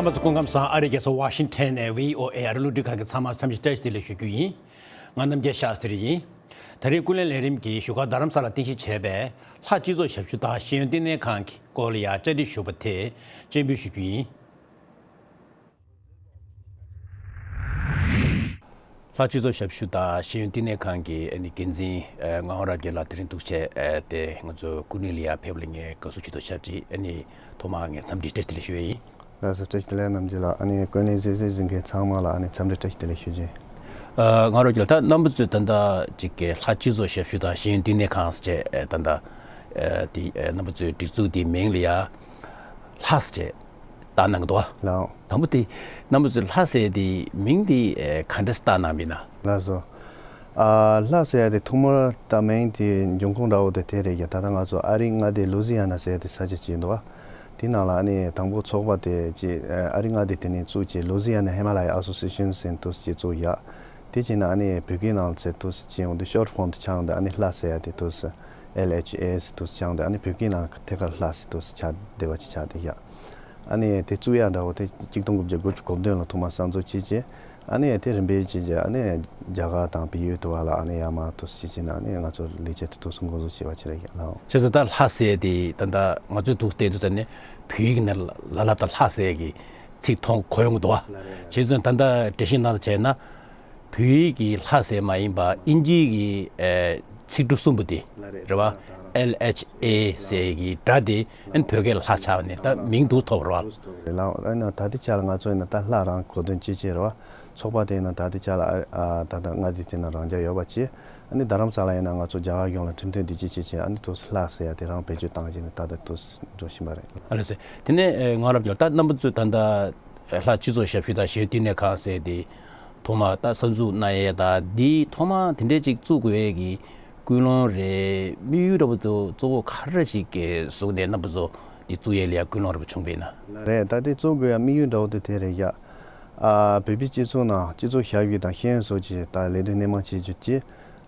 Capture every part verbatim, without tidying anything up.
རྣམ་པ་ཚོ་སྐུ་ཁམས་བཟང་། ཨ་རིའི་རྒྱལ་ས་ཝ་ཤིང་ཊོན་ནས་བྷི་ཨོ་ཨེ་ཨ་རི་རླུང་འཕྲིན་ཁང་གི་ཚང་མ་འཚམས་འདྲི་བཀྲ་ཤིས་བདེ་ལེགས་ཞུ་རྒྱུ་ཡིན། ང་རྣམ་རྒྱལ་ཤཱ་སྟྲི་ཡིན། ད་རེས་ཀུན་གླེང་ལས་རིམ་གྱི་བཞུགས་སྒར་རྡ་རམ་ས་ལ་རྟེན་གཞི་བྱས་པའི་ལྷ་སྤྱི་ཚོགས་ཞབས་ཞུ་དང་ཤེས་ཡོན་བསྟི་གནས་ཁང་གི་སྐོར་ལ་ཡང་བཅར་འདྲི་ཞུས་པ་དེ་སྤྱན་འབུལ་ཞུ་རྒྱུ་ཡིན། ལྷ་སྤྱི་ཚོགས་ཞབས་ཞུ་དང་ཤེས་ཡོན་བསྟི་གནས་ཁང་གི་ཨ་ནི་འགན་འཛིན་ཨ་ངག་དབང་རབ་རྒྱས་ལགས་དེ་རིང་འདུག་བྱས་ཨ་དེ་ང་ཚོ་ཀུན་གླེང་ལ་ཡར་ཕེབས་ལ་ངས་དགའ་བསུ་ཞུ་དོ་ཞབས་ཀྱི་ཨ་ནི་ཐོག་མར་ངས་འཚམས་འདྲི་བཀྲ་ཤིས་བདེ་ལེགས་ཞུ་ཡས་ཡིན། ལགས་སོ། བཀྲ་ཤིས་བདེ་ལེགས་རྣམ་རྒྱལ་ལགས། ཨ་ནི་ཀུན་གླེང་གཟིགས་གཟིགས་གཟིགས་མཁན་ཚང་མ་ལ་ཨ་ནི་འཚམས་འདྲི་བཀྲ་ཤིས་བདེ་ལེགས་ཞུ་རྒྱུ་ཡིན། ཨ་ངག་དབང་རབ་རྒྱས་ལགས། ད་རྣམ་པ་ཚོས་ད་ལྟ་ཅིག་གི་ལྷ་སྤྱི་ཚོགས་ཞབས་ཞུ་དང་ཤེས་ཡོན་བསྟི་གནས་ཁང་ཟེར་བྱས་ཨ་ད་ལྟ་ཨ་དེ་ཨ་རྣམ་པ་ཚོའི་སྒྲིག་འཛུགས་དེའི་མིང་ལ་ཡ་ལྷ་ཟེར་བྱས་བཏགས་གནང་གི་འདུག་བ། ལགས། དང་པོ་དེ་རྣམ་པ་ཚོས་ལྷ་ཟེར་དེ་མིང་དེ་ཨེ་ག་འདྲས་བཏགས་གནང་བ་ཡིན་ན། ལགས་སོ། ཨ་ལྷ་ཟེར་ཡ་དེ་ཐོག་མར་ད་མིང་དེ་འབྱུང་ཁུངས་འདྲ་བོ་དེ་དེ་རེད་ཀྱང་། ད་ལྟ་ང་ཚོ་ཨ་རིའི་མངའ་སྡེ་ལུ་ཛི་ཡ་ན་ཟེར་ཡ་དེ་ས་ཆ་ཅིག་འདུག་བ། དེ་ནང་ལ་ཨ་ནི་དང་པོ་ཚོགས་པ་དེ་ཅིག་ཨ་རིའི་མངའ་སྡེ་དེ་ནས་བཙུགས་ཅིག་ལུ་ཛི་ཡ་ན་ཧི་མ་ལ་ཡ་ཨ་སོ་སི་ཨེ་ཤན་ཟེར་དུས་ཅིག་བཙུགས་ཡ། དེ་བྱས་ན་ཨ་ནི་བོད་སྐད་ནང་ཟེར་དུས་ཅིག་ཡོང་དུས་ཤོར་ཕོམ་དུ་ཆགས་འདུག་ཨ་ནི་ལྷ་ཟེར་ཡ་དེ་དུས་ཨེལ་ཨེཆ་ཨེ་ཟེར་དུས་ཆགས་འདུག་ཨ་ནི་བོད་སྐད་ནང་ཐད་ཀར་ལྷ་ཟེར་དུས་ཆགས་བསྡད་པ་ཅིག་ཆགས་བསྡད་ཡ། ཨ་ནི་དེ་བཙུགས་ཡ་འདྲ་བོ་དེ་གཅིག་སྟོང་དགུ་བརྒྱ་དགུ་བཅུ་གོ་བདུན་ལ་ཐོག་མར་གསར་འཛུགས་བྱས་རྗེས། ཨ་ནི་དེ་རིམ་པས་བྱས་རྗེས་ཨ་ནི་རྒྱ་གར་དང་བལ་ཡུལ་དུ་བ་ལ་ཨ་ནི་ཡར་མར་དུ་བྱས་རྗེས་ན་ཨ་ནི་ང་ཚོ་ལས་བྱེད་དེ་དུས་སུ་འགོ་འཛུགས་བྱས་པ་ཅིག་རེད་ལགས། བྱས་ཙང་ད་ལྷ་ཟེར་དེ་ད་ལྟ་ང་ཚོས་འདུག་བལྟས་དུས་ཙམ་ནས་བོད་ཡིག་ནས་ལ་ལབ་ད་ལྷ་ཟེར་གི་ཚིག་མཐོང་གོ་ཡོང་གི་འདུག་བ། ལགས་རེད། བྱས་ཙང་ད་ལྟ་འགྲེལ་བཤད་ནང་དུ་བྱས་ན། བོད་ཡིག་གི་ལྷ་ཟེར་མ་ཡིན་པ་དབྱིན་ཇིའི་གི་ཨེ་ཚིག་གྲུབ་གསུམ་པོ་དེ་ལགས་རེད། རེད་བ། ལྷ་དང་ཨེལ་ཨེཆ་ཨེ་ཟེར་གི་སྒྲ་དེ་ཨན་བོད་སྐད་ལ་ལྷ་ཆགས་པ་ནས་ད་མིང་འདུག་ཐོབ་རེད་བ། ལགས། ཨ་ནི་ད་ལྟའི་ཆ་ལ་ང་ཚོ་ཡིན་ན་ད་ལྷ་རང་གོ་དོན་ཅི་བྱེད་རེད་བ། ཚོགས་པ་དེ་ཡིན་ན་ད་ལྟའི་ཆ་ལ་ཨ་ཨ་ད་ལྟ་མངའ་སྡེ་དེ་ན་རང་འཇགས་ཡོད་པ་བྱས། ཨ་ནི་རྡ་རམ་ས་ལ་ཡིན་ན་ང་ཚོ་རྒྱ་གར་གཞུང་ལ་ཁྲིམས་མཐུན་སྒྲིག་གཅོད་བྱས་བྱས་ཨ་ནི་དུས་སུ་ལྷ་ཟེར་ཡ་དེ་རང་བེད་སྤྱོད་བཏང་བྱས་ནས་ད་ལྟ་དུས་སུ་འགྲོ་བཞིན་པ་རེད། ཨ་ལགས་སེ། དེ་ནས་ཨེ་ངག་དབང་རབ་རྒྱས་ལགས། ད་རྣམ་པ་ཚོས་ད་ལྟ་ལྷ་སྤྱི་ཚོགས་ཞབས་ཞུ་དང་ཤེས་ཡོན་བསྟི་གནས་ཁང་ཟེར་དེ་ཐོག་མ་ད་གསར་འཛུགས་གནང་ཡས་དང་འདི་ཐོག་མ་དེ་འདྲས་ཅིག་བཙུགས་དགོས་ཡས་ཀྱི་ཀུན་སློང་རེད། དམིགས་ཡུལ་འདྲ་པོ་དེ་གཙོ་བོ་ག་རེ་ཞིག་གི་བཟུང་ནས་རྣམ་པ་ཚོ་འདི་བཙུགས་ཡས་ལ་ཡ་ཀུན་སློང་འདྲ་པོ་བྱུང་བ་ཡིན་ན། ལགས་རེད། ད་དེ་བཙུགས་དགོས་ཡ་དམིགས་ཡུལ་འདྲ་པོ་དེ་དེ་རེད་ཡ། ཨ་བོད་པའི་སྤྱི་ཚོགས་ནང་སྤྱི་ཚོགས་ཞབས་ཞུ་དང་ཤེས་ཡོན་སོགས་ཀྱི་ད་ལས་དོན་སྣེ་མང་བྱེད་རྒྱུ་བཅས།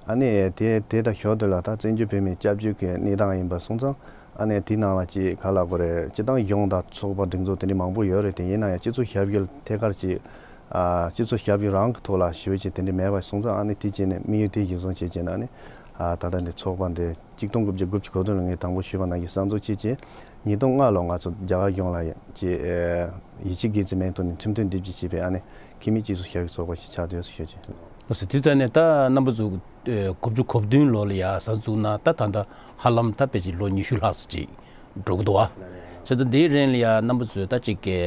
ཨ་ནི་དེ་དེ་དང་ཞོར་དུ་ལ་ད་བཙན་བྱོལ་བོད་མིའི་སྐྱབས་བཅོལ་གྱི་གནས་སྟངས་ཡིན་པ་སོང་ཙང་། ཨ་ནི་དེའི་ནང་ལ་ཅིག་ག་ལབ་དགོས་རེད། སྤྱིར་བཏང་གཞུང་དང་ཚོགས་པ་སྒྲིག་འཛུགས་དེ་འདྲའི་མང་པོ་ཡོད་རེད་དེ། ཡིན་ན་ཡང་སྤྱི་ཚོགས་ཞབས་ཞུ་ཐད་ཀར་ཅིག་ཨ་སྤྱི་ཚོགས་ཞབས་ཞུ་རང་གི་ཐོག་ལ་ཞུ་བྱེད་དེ་འདྲ་མེད་པ་སོང་ཙང་། ཨ་ནི་དེ་བྱས་ནས་དམིགས་ཡུལ་དེ་གཞིར་བཟུང་བྱས་བྱས་ན་ཨ་ནི་ཨ་ད་ལྟ་འདི་ཚོགས་པ་འདི་གཅིག་སྟོང་དགུ་བརྒྱ་དགུ་བཅུ་གོ་བདུན་ལོ་ངས་དང་པོ་ཞུས་པ་ནང་བཞིན་གསར་འཛུགས་བྱས་རྗེས་ཉིས་སྟོང་ལྔ་ལོ་ང་ཚོ་རྒྱ་གར་གཞུང་ལ་ཅིག་ཡིད་ཆེས་དགེ་མཚན་མེད་ཐོག་ནས་ཁྲིམས་མཐུན་སྒྲིག་གཅོད་བྱས་པའི་ཨ་ནི་འཐུས་མི་སྤྱི་ཚོགས་ཞབས་ཞུ་ཚོགས་པ་ཞིག་ཆགས་བསྡད་ཡོད་ཟེར་ཞུ་རྒྱུ། ལགས་སོ། དུས་ཚོད་ནས་ད་རྣམ་པ་ཚོ་ཨེ་དགུ་བཅུ་གོ་བདུན་ལོ་ལ་ཡ་གསར་འཛུགས་གནང་། ད་ད་ལྟ་ཧ་ལམ་ད་ཕལ་ཆེར་ལོ་ཉི་ཤུ་ལྷག་ཙམ་ཅིག་འགྲོ་གི་འདུག་བ། བྱས་ཙང་དེའི་རིང་ལ་ཡ་རྣམ་པ་ཚོས་ད་ཅིག་གི་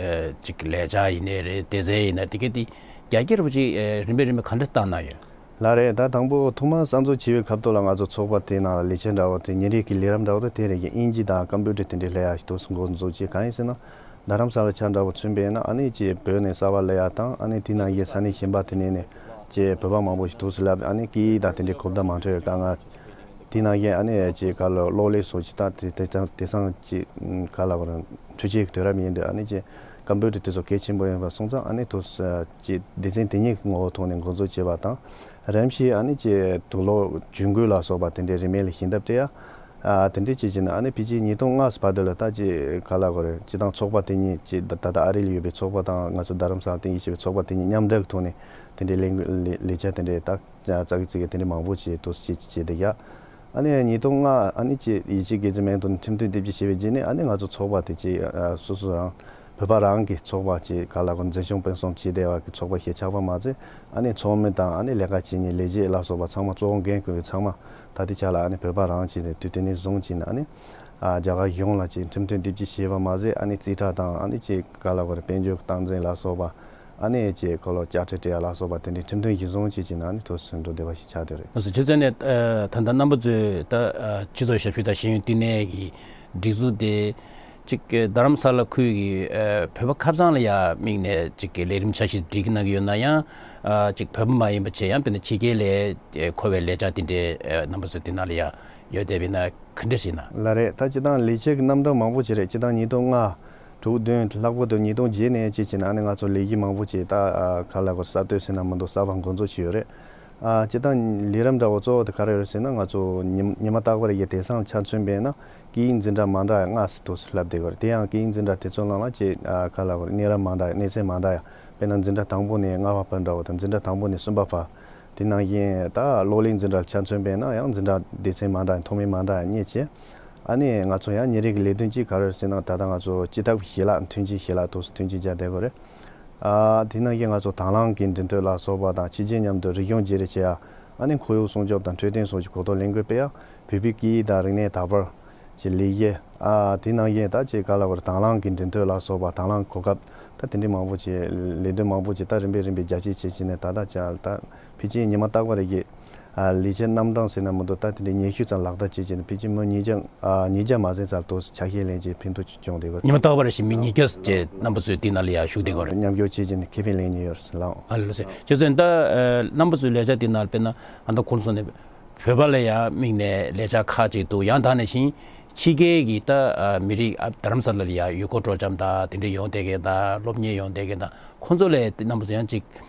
ཨེ་ཅིག་ལས་འཆར་ཡིན་ནའི་རེད། སྡེ་ཚན་ཡིན་ན་དེ་ག་དེ་རྒྱ་སྐྱེད་རུ་ཅིག་ཨེ་རིམ་པས་རིམ་པས་ག་འདྲ་བཏང་གནང་ཡོད། ལགས་རེད། ད་དང་པོ་ཐོག་མར་གསར་འཛུགས་བྱས་པའི་སྐབས་ཐོག་ལ་ང་ཚོ་ཚོགས་པ་དེའི་ནང་ལ་ལས་བྱེད་འདྲ་བོ་དེ་ཉིན་རེ་གི་ལས་རིམ་འདྲ་བོ་དེ་དེ་རེད་ཀྱི་དབྱིན་ཇི་དང་ཀམ་པུ་ཊར་དེ་འདྲའི་སླེབས་ཡ་ཞིག་ཏུ་འགོ་འཛུགས་བྱས། གང་ཡིན་ཟེར་ན། རྡ་རམ་ས་ལ་ཆ་འདྲ་བོ་མཚོན་པས་ན་ཨ་ནི་ཅིག་བོད་ནས་གསར་པ་སླེབས་ཡ་དང་། ཨ་ནི་དེ་ནང་བཞིན་ས་གནས་གཞན་པ་དེ་ནས་ནས་ཅིག་བོད་པ་མང་པོ་ཞིག་ཐུག་སུ་སླེབས། ཨ་ནི་སྐད་ཡིག་དང་དེ་འདྲའི་གོ་བརྡ་མ་འཕྲོད་ཡ་དཀའ་ངལ། དེ་ནང་བཞིན་ཨ་ནི་ཅིག་ག་ལ་གློག་ཀླད་སོགས་ཅིག་ད་དེ་དེ་དེང་དེང་སང་ཅིག་ག་ལ་བར་འཕྲུལ་ཆས་ཀྱི་དུས་རབས་ཡིན་དུས། ཨ་ནི་ཅིག་ཀམ་པུ་ཊར་དེ་ཚོ་གལ་ཆེན་པོ་ཡིན་པ་སོང་ཙང་། ཨ་ནི་ཐུག་ཅིག་སྡེ་ཚན་དེ་ཉིད་ཀྱི་ངོ་བོ་ཐོག་ནས་འགོ་འཛུགས་བྱས་པ་དང་། རིམ་བཞིན་ཨ་ནི་ཅིག་དུག་ལོག་ཇུས་འགོད་ལ་སོགས་པ་དེ་འདྲའི་རིན་མེད་ལ་ཞིབ་ལྟ་སྤྲད་ཡ། ཨ་དེ་འདྲའི་ཅིག་བྱས་ན་ཨ་ནི་ཕལ་ཆེར་ཉིས་སྟོང་ལྔ་བར་དུ་ལ་ད་ཅིག་ག་ལ་གོ་རེད། སྤྱིར་བཏང་ཚོགས་པ་དེ་གཉིས་ཅིག་ད་ད་ལྟ་ཨ་རི་ལ་ཡོད་པའི་ཚོགས་པ་དང་ང་ཚོ་རྡ་རམ་ས་ལ་རྟེན་གཞི་བྱས་པའི་ཚོགས་པ་དེ་གཉིས་མཉམ་འབྲེལ་གྱི་ཐོག་ནས་དེ་འདྲའི་ལས་འགུལ་ལས་ལས་འཆར་དེ་འདྲའི་ད་ཙག་གི་ཙིག་གི་དེ་འདྲའི་མང་པོ་ཅིག་ཏུ་ཅིག་བྱས་བསྡད་ཡ། ཨ་ནི་ཉིས་སྟོང་ལྔ་ཨ་ནི་ཅིག་ཡིད་ཆེས་དགེ་མཚན་མེད་ཐོག་ནས་ཁྲིམས་མཐུན་སྒྲིག་གཅོད་བྱས་པའི་རྗེས་ནས། ཨ་ནི་ང་ཚོ་ཚོགས་པ་དེ་ཅིག་ཨ་སོ་སོ་རང་བོད་པ་རང་གི་ཚོགས་པ་ཅིག་ག་ལ་གོ་འཛིན་སྐྱོང་སྤེལ་གསུམ་བྱས་བསྡད་པ་གི་ཚོགས་པ་ཞིག་ཆགས་པ་མ་ཟད། ཨ་ནི་ཚོགས་མི་དང་ཨ་ནི་ལས་ཀ་བྱེད་མཁན་ལས་བྱེད་ལ་སོགས་པ་ཚང་མ་གཙོ་བོ་འགན་འཁུར་བའི་ཚང་མ་ད་ལྟའི་ཆ་ལ་ཨ་ནི་བོད་པ་རང་བྱས་ནས་དུས་དེ་ནས་བཟུང་བྱས་ནས་ཨ་ནི་ཨ་རྒྱ་གར་གཞུང་ལ་ཅིག་ཁྲིམས་མཐུན་སྒྲིག་གཅོད་བྱས་པ་མ་ཟད། ཨ་ནི་རྩིས་ཁྲ་དང་ཨ་ནི་ཅིག་ག་ལ་གོ་རེད། དཔལ་འབྱོར་གྱི་སྟངས་འཛིན་ལ་སོགས་པ། ཨ་ནི་ཅིག་ཁོ་ལོ་བཅའ་ཁྲིམས་སྤྲད་ཡ་ལ་སོགས་པ་དེ་འདྲའི་ཁྲིམས་མཐུན་གཞི་བཟུང་བྱས་བྱས་ནས་ཨ་ནི་ཐུག་སུ་འགྲོ་བདེ་བ་ཞིག་ཆགས་བསྡད་རེད། ལགས་སོ། བྱས་ཙང་ནས་ཨ་ད་ལྟ་རྣམ་པ་ཚོས་ད་ཨ་སྤྱི་ཚོགས་ཞབས་ཞུ་དང་ཤེས་ཡོན་བསྟི་གནས་ཀྱི་སྒྲིག་འཛུགས་དེ་ཅིག་རྡ་རམ་ས་ལ་ཁུལ་གྱི་ཨ་བོད་པ་ཁ་བྱང་ལ་ཡ་དམིགས་ནས་ཅིག་ལས་རིམ་འཆར་གཞི་སྒྲིག་གནང་གི་ཡོད་ན་ཡང་། ཨ་ཅིག་བོད་པ་མ་ཡིན་པ་བྱས་ཡང་དཔེར་ན་ཕྱི་རྒྱལ་ལ་མཁོ་བའི་ལས་འཆར་དེ་འདྲའི་ཨ་རྣམ་པ་ཚོ་དེ་ནང་ལ་ཡ་ཡོད་བསྡད་པ་ཡིན་ན་ག་འདྲ་ཞིག་ན། ལགས་རེད། ད་སྤྱིར་བཏང་ལས་བྱེད་ཀྱི་རྣམ་གྲངས་མང་པོ་ཅིག་རེད། སྤྱིར་བཏང་ཉིས་སྟོང་ལྔ། དྲུག་བདུན། ལྷག་པར་དུ་ཉིས་སྟོང་བརྒྱད་ནས་ཅིག་བྱས་ན་ཨ་ནི་ང་ཚོ་ལས་གཞི་མང་པོ་ཅིག་ད་ཨ་ག་ལ་གོ་གསར་གཏོད་ཟེར་ན་མི་འདུག་གསར་པ་འགོ་འཛུགས་བྱས་ཡོད་རེད། ཨ། སྤྱིར་བཏང་ལས་རིམ་འདྲ་བོ་གཙོ་བོ་དེ་ག་རེ་རེད་ཟེར་ན། ང་ཚོ་ཉི་ཉི་མ་རྟག་པར་གྱི་དེང་སང་ཆ་མཚོན་པས་ན་སྐད་ཡིག་འཛིན་གྲྭ་མ་འདྲ་ཡ་ལྔ་ཙམ་འདུག་ལབ་བསྡད་ཡོད་རེད། དེ་ཡང་སྐད་ཡིག་འཛིན་གྲྭ་དེ་ཚོ་ནང་ལ་ཅིག་ཨ། ག་ལབ་དགོས་རེད། གནས་རིམ་མ་འདྲ་ཡ། གནས་ཚད་མ་འདྲ་ཡ། དཔེར་ན་འཛིན་གྲྭ་དང་པོ་ནས་ལྔ་པ་བར་འདྲ་བོ་དང་། འཛིན་གྲྭ་དང་པོ་ནས་གསུམ་པ་བར། དེ་ནང་བཞིན་ད་གློག་ཀླད་འཛིན་གྲྭ་ལ་ཆ་མཚོན་པས་ན་ཡང་འཛིན་གྲྭ་སྡེ་ཚན་མ་འདྲ་ཡ། མཐོ་དམན་མ་འདྲ་ཡ་གཉིས་བྱས། ཨ་ནི་ང་ཚོ་ཡང་ཉིན་རེ་གི་ལས་དོན་གཅིག་ག་རེ་རེད་ཟེར་ན། ད་ལྟ་ང་ཚོ་སྤྱི་ཐབ་ཞལ་ལག་མཐུན་རྐྱེན་ཞལ་ལག་ཏོག་ཙམ་མཐུན་རྐྱེན་སྦྱར་བསྡད་ཡོད་རེད། ཨ། དེ་ནང་བཞིན་ང་ཚོ་དང་བླངས་ཀྱི་འབྲེལ་མཐུད་ལ་སོགས་པ་དང་། ཕྱི་རྒྱལ་མཉམ་དུ་རིག་གཞུང་བརྗེ་རེས་བྱེད་ཡ། ཨ་ནི་ཁོར་ཡུག་སྲུང་སྐྱོབ་དང་འཕྲོད་བསྟེན་སོགས་ཀྱི་གོ་རྟོགས་ལེན་དགོས་པས་ཡང་བོད་པའི་སྐད་ཡིག་དང་རིག་གནས་དར་སྤེལ་གྱི་ལས་གཞི། ཨ། དེ་ནང་བཞིན་ད་ཅིག་ག་ལབ་དགོས་རེད། དང་བླངས་ཀྱི་འབྲེལ་མཐུད་ལ་སོགས་པ། དང་བླངས་གོ་སྐབས། ད་དེ་འདྲའི་མང་པོ་ཅིག་ལས་དོན་མང་པོ་ཅིག་ད་རིམ་པས་རིམ་པས་རྒྱ་སྐྱེད་བྱེད་བྱས་ནས། ད་ལྟ་ཅིག་ད་ཕལ་ཆེར་ཉི་མ་རྟག་པར་གྱི་ཨ། ལས་བྱེད་རྣམ་གྲངས་ཟེར་ན་མི་འདུག་ད་དེ་འདྲའི་ཉི་ཤུ་ཙམ་ལག་བསྟར་བྱེད་བྱས་ནས། ཕལ་ཆེར་མི་ཉིས་བརྒྱ། ཨ། ཉིས་བརྒྱ་མ་ཟིན་ཙམ་ཏོག་ཙམ་ཆ་ཤས་ལེན་བྱས་ཕན་ཐོགས་བྱུང་བསྡད་ཡོད། ཉི་མ་རྟག་པར་བཞིན་མི་ཉིས་བརྒྱ་ཙམ་རྣམ་པ་ཚོས་དེ་ནང་ལ་ཡར་ཞུགས་བསྡད་ཡོད་རེད། མཉམ་ཞུགས་བྱེད་བྱས་ནས་ཁེ་ཕན་ལེན་མྱོང་ཡོད་རེད་ལགས། ཨ་ལགས་སོ། རྗེ་བཙུན། ད་ཨ། རྣམ་པ་ཚོའི་ལས་འཆར་དེ་ནང་དཔེར་ན་ཨ། ད་གོང་དུ་སོང་ནས་བོད་པ་ལ་ཡང་དམིགས་ནས་ལས་འཆར་ཁག་ཅིག་འདུག་ཡང་དེ་ནང་བཞིན་ཕྱི་རྒྱལ་གྱི་ད་ཨ། མི་རིགས། ཨ། རྡ་རམ་ས་ལ་ལ་ཡར་ཡུལ་སྐོར་སྤྲོ་འཆམ་དང་དེ་འདྲའི་ཡོང་བསྡད་མཁན་དང་། སློབ་གཉེར་ཡོང་བསྡད་མཁན་དང་། ཁོང་ཚོ་ལ་རྣམ་པ་ཚོ་ཡང་ཅིག་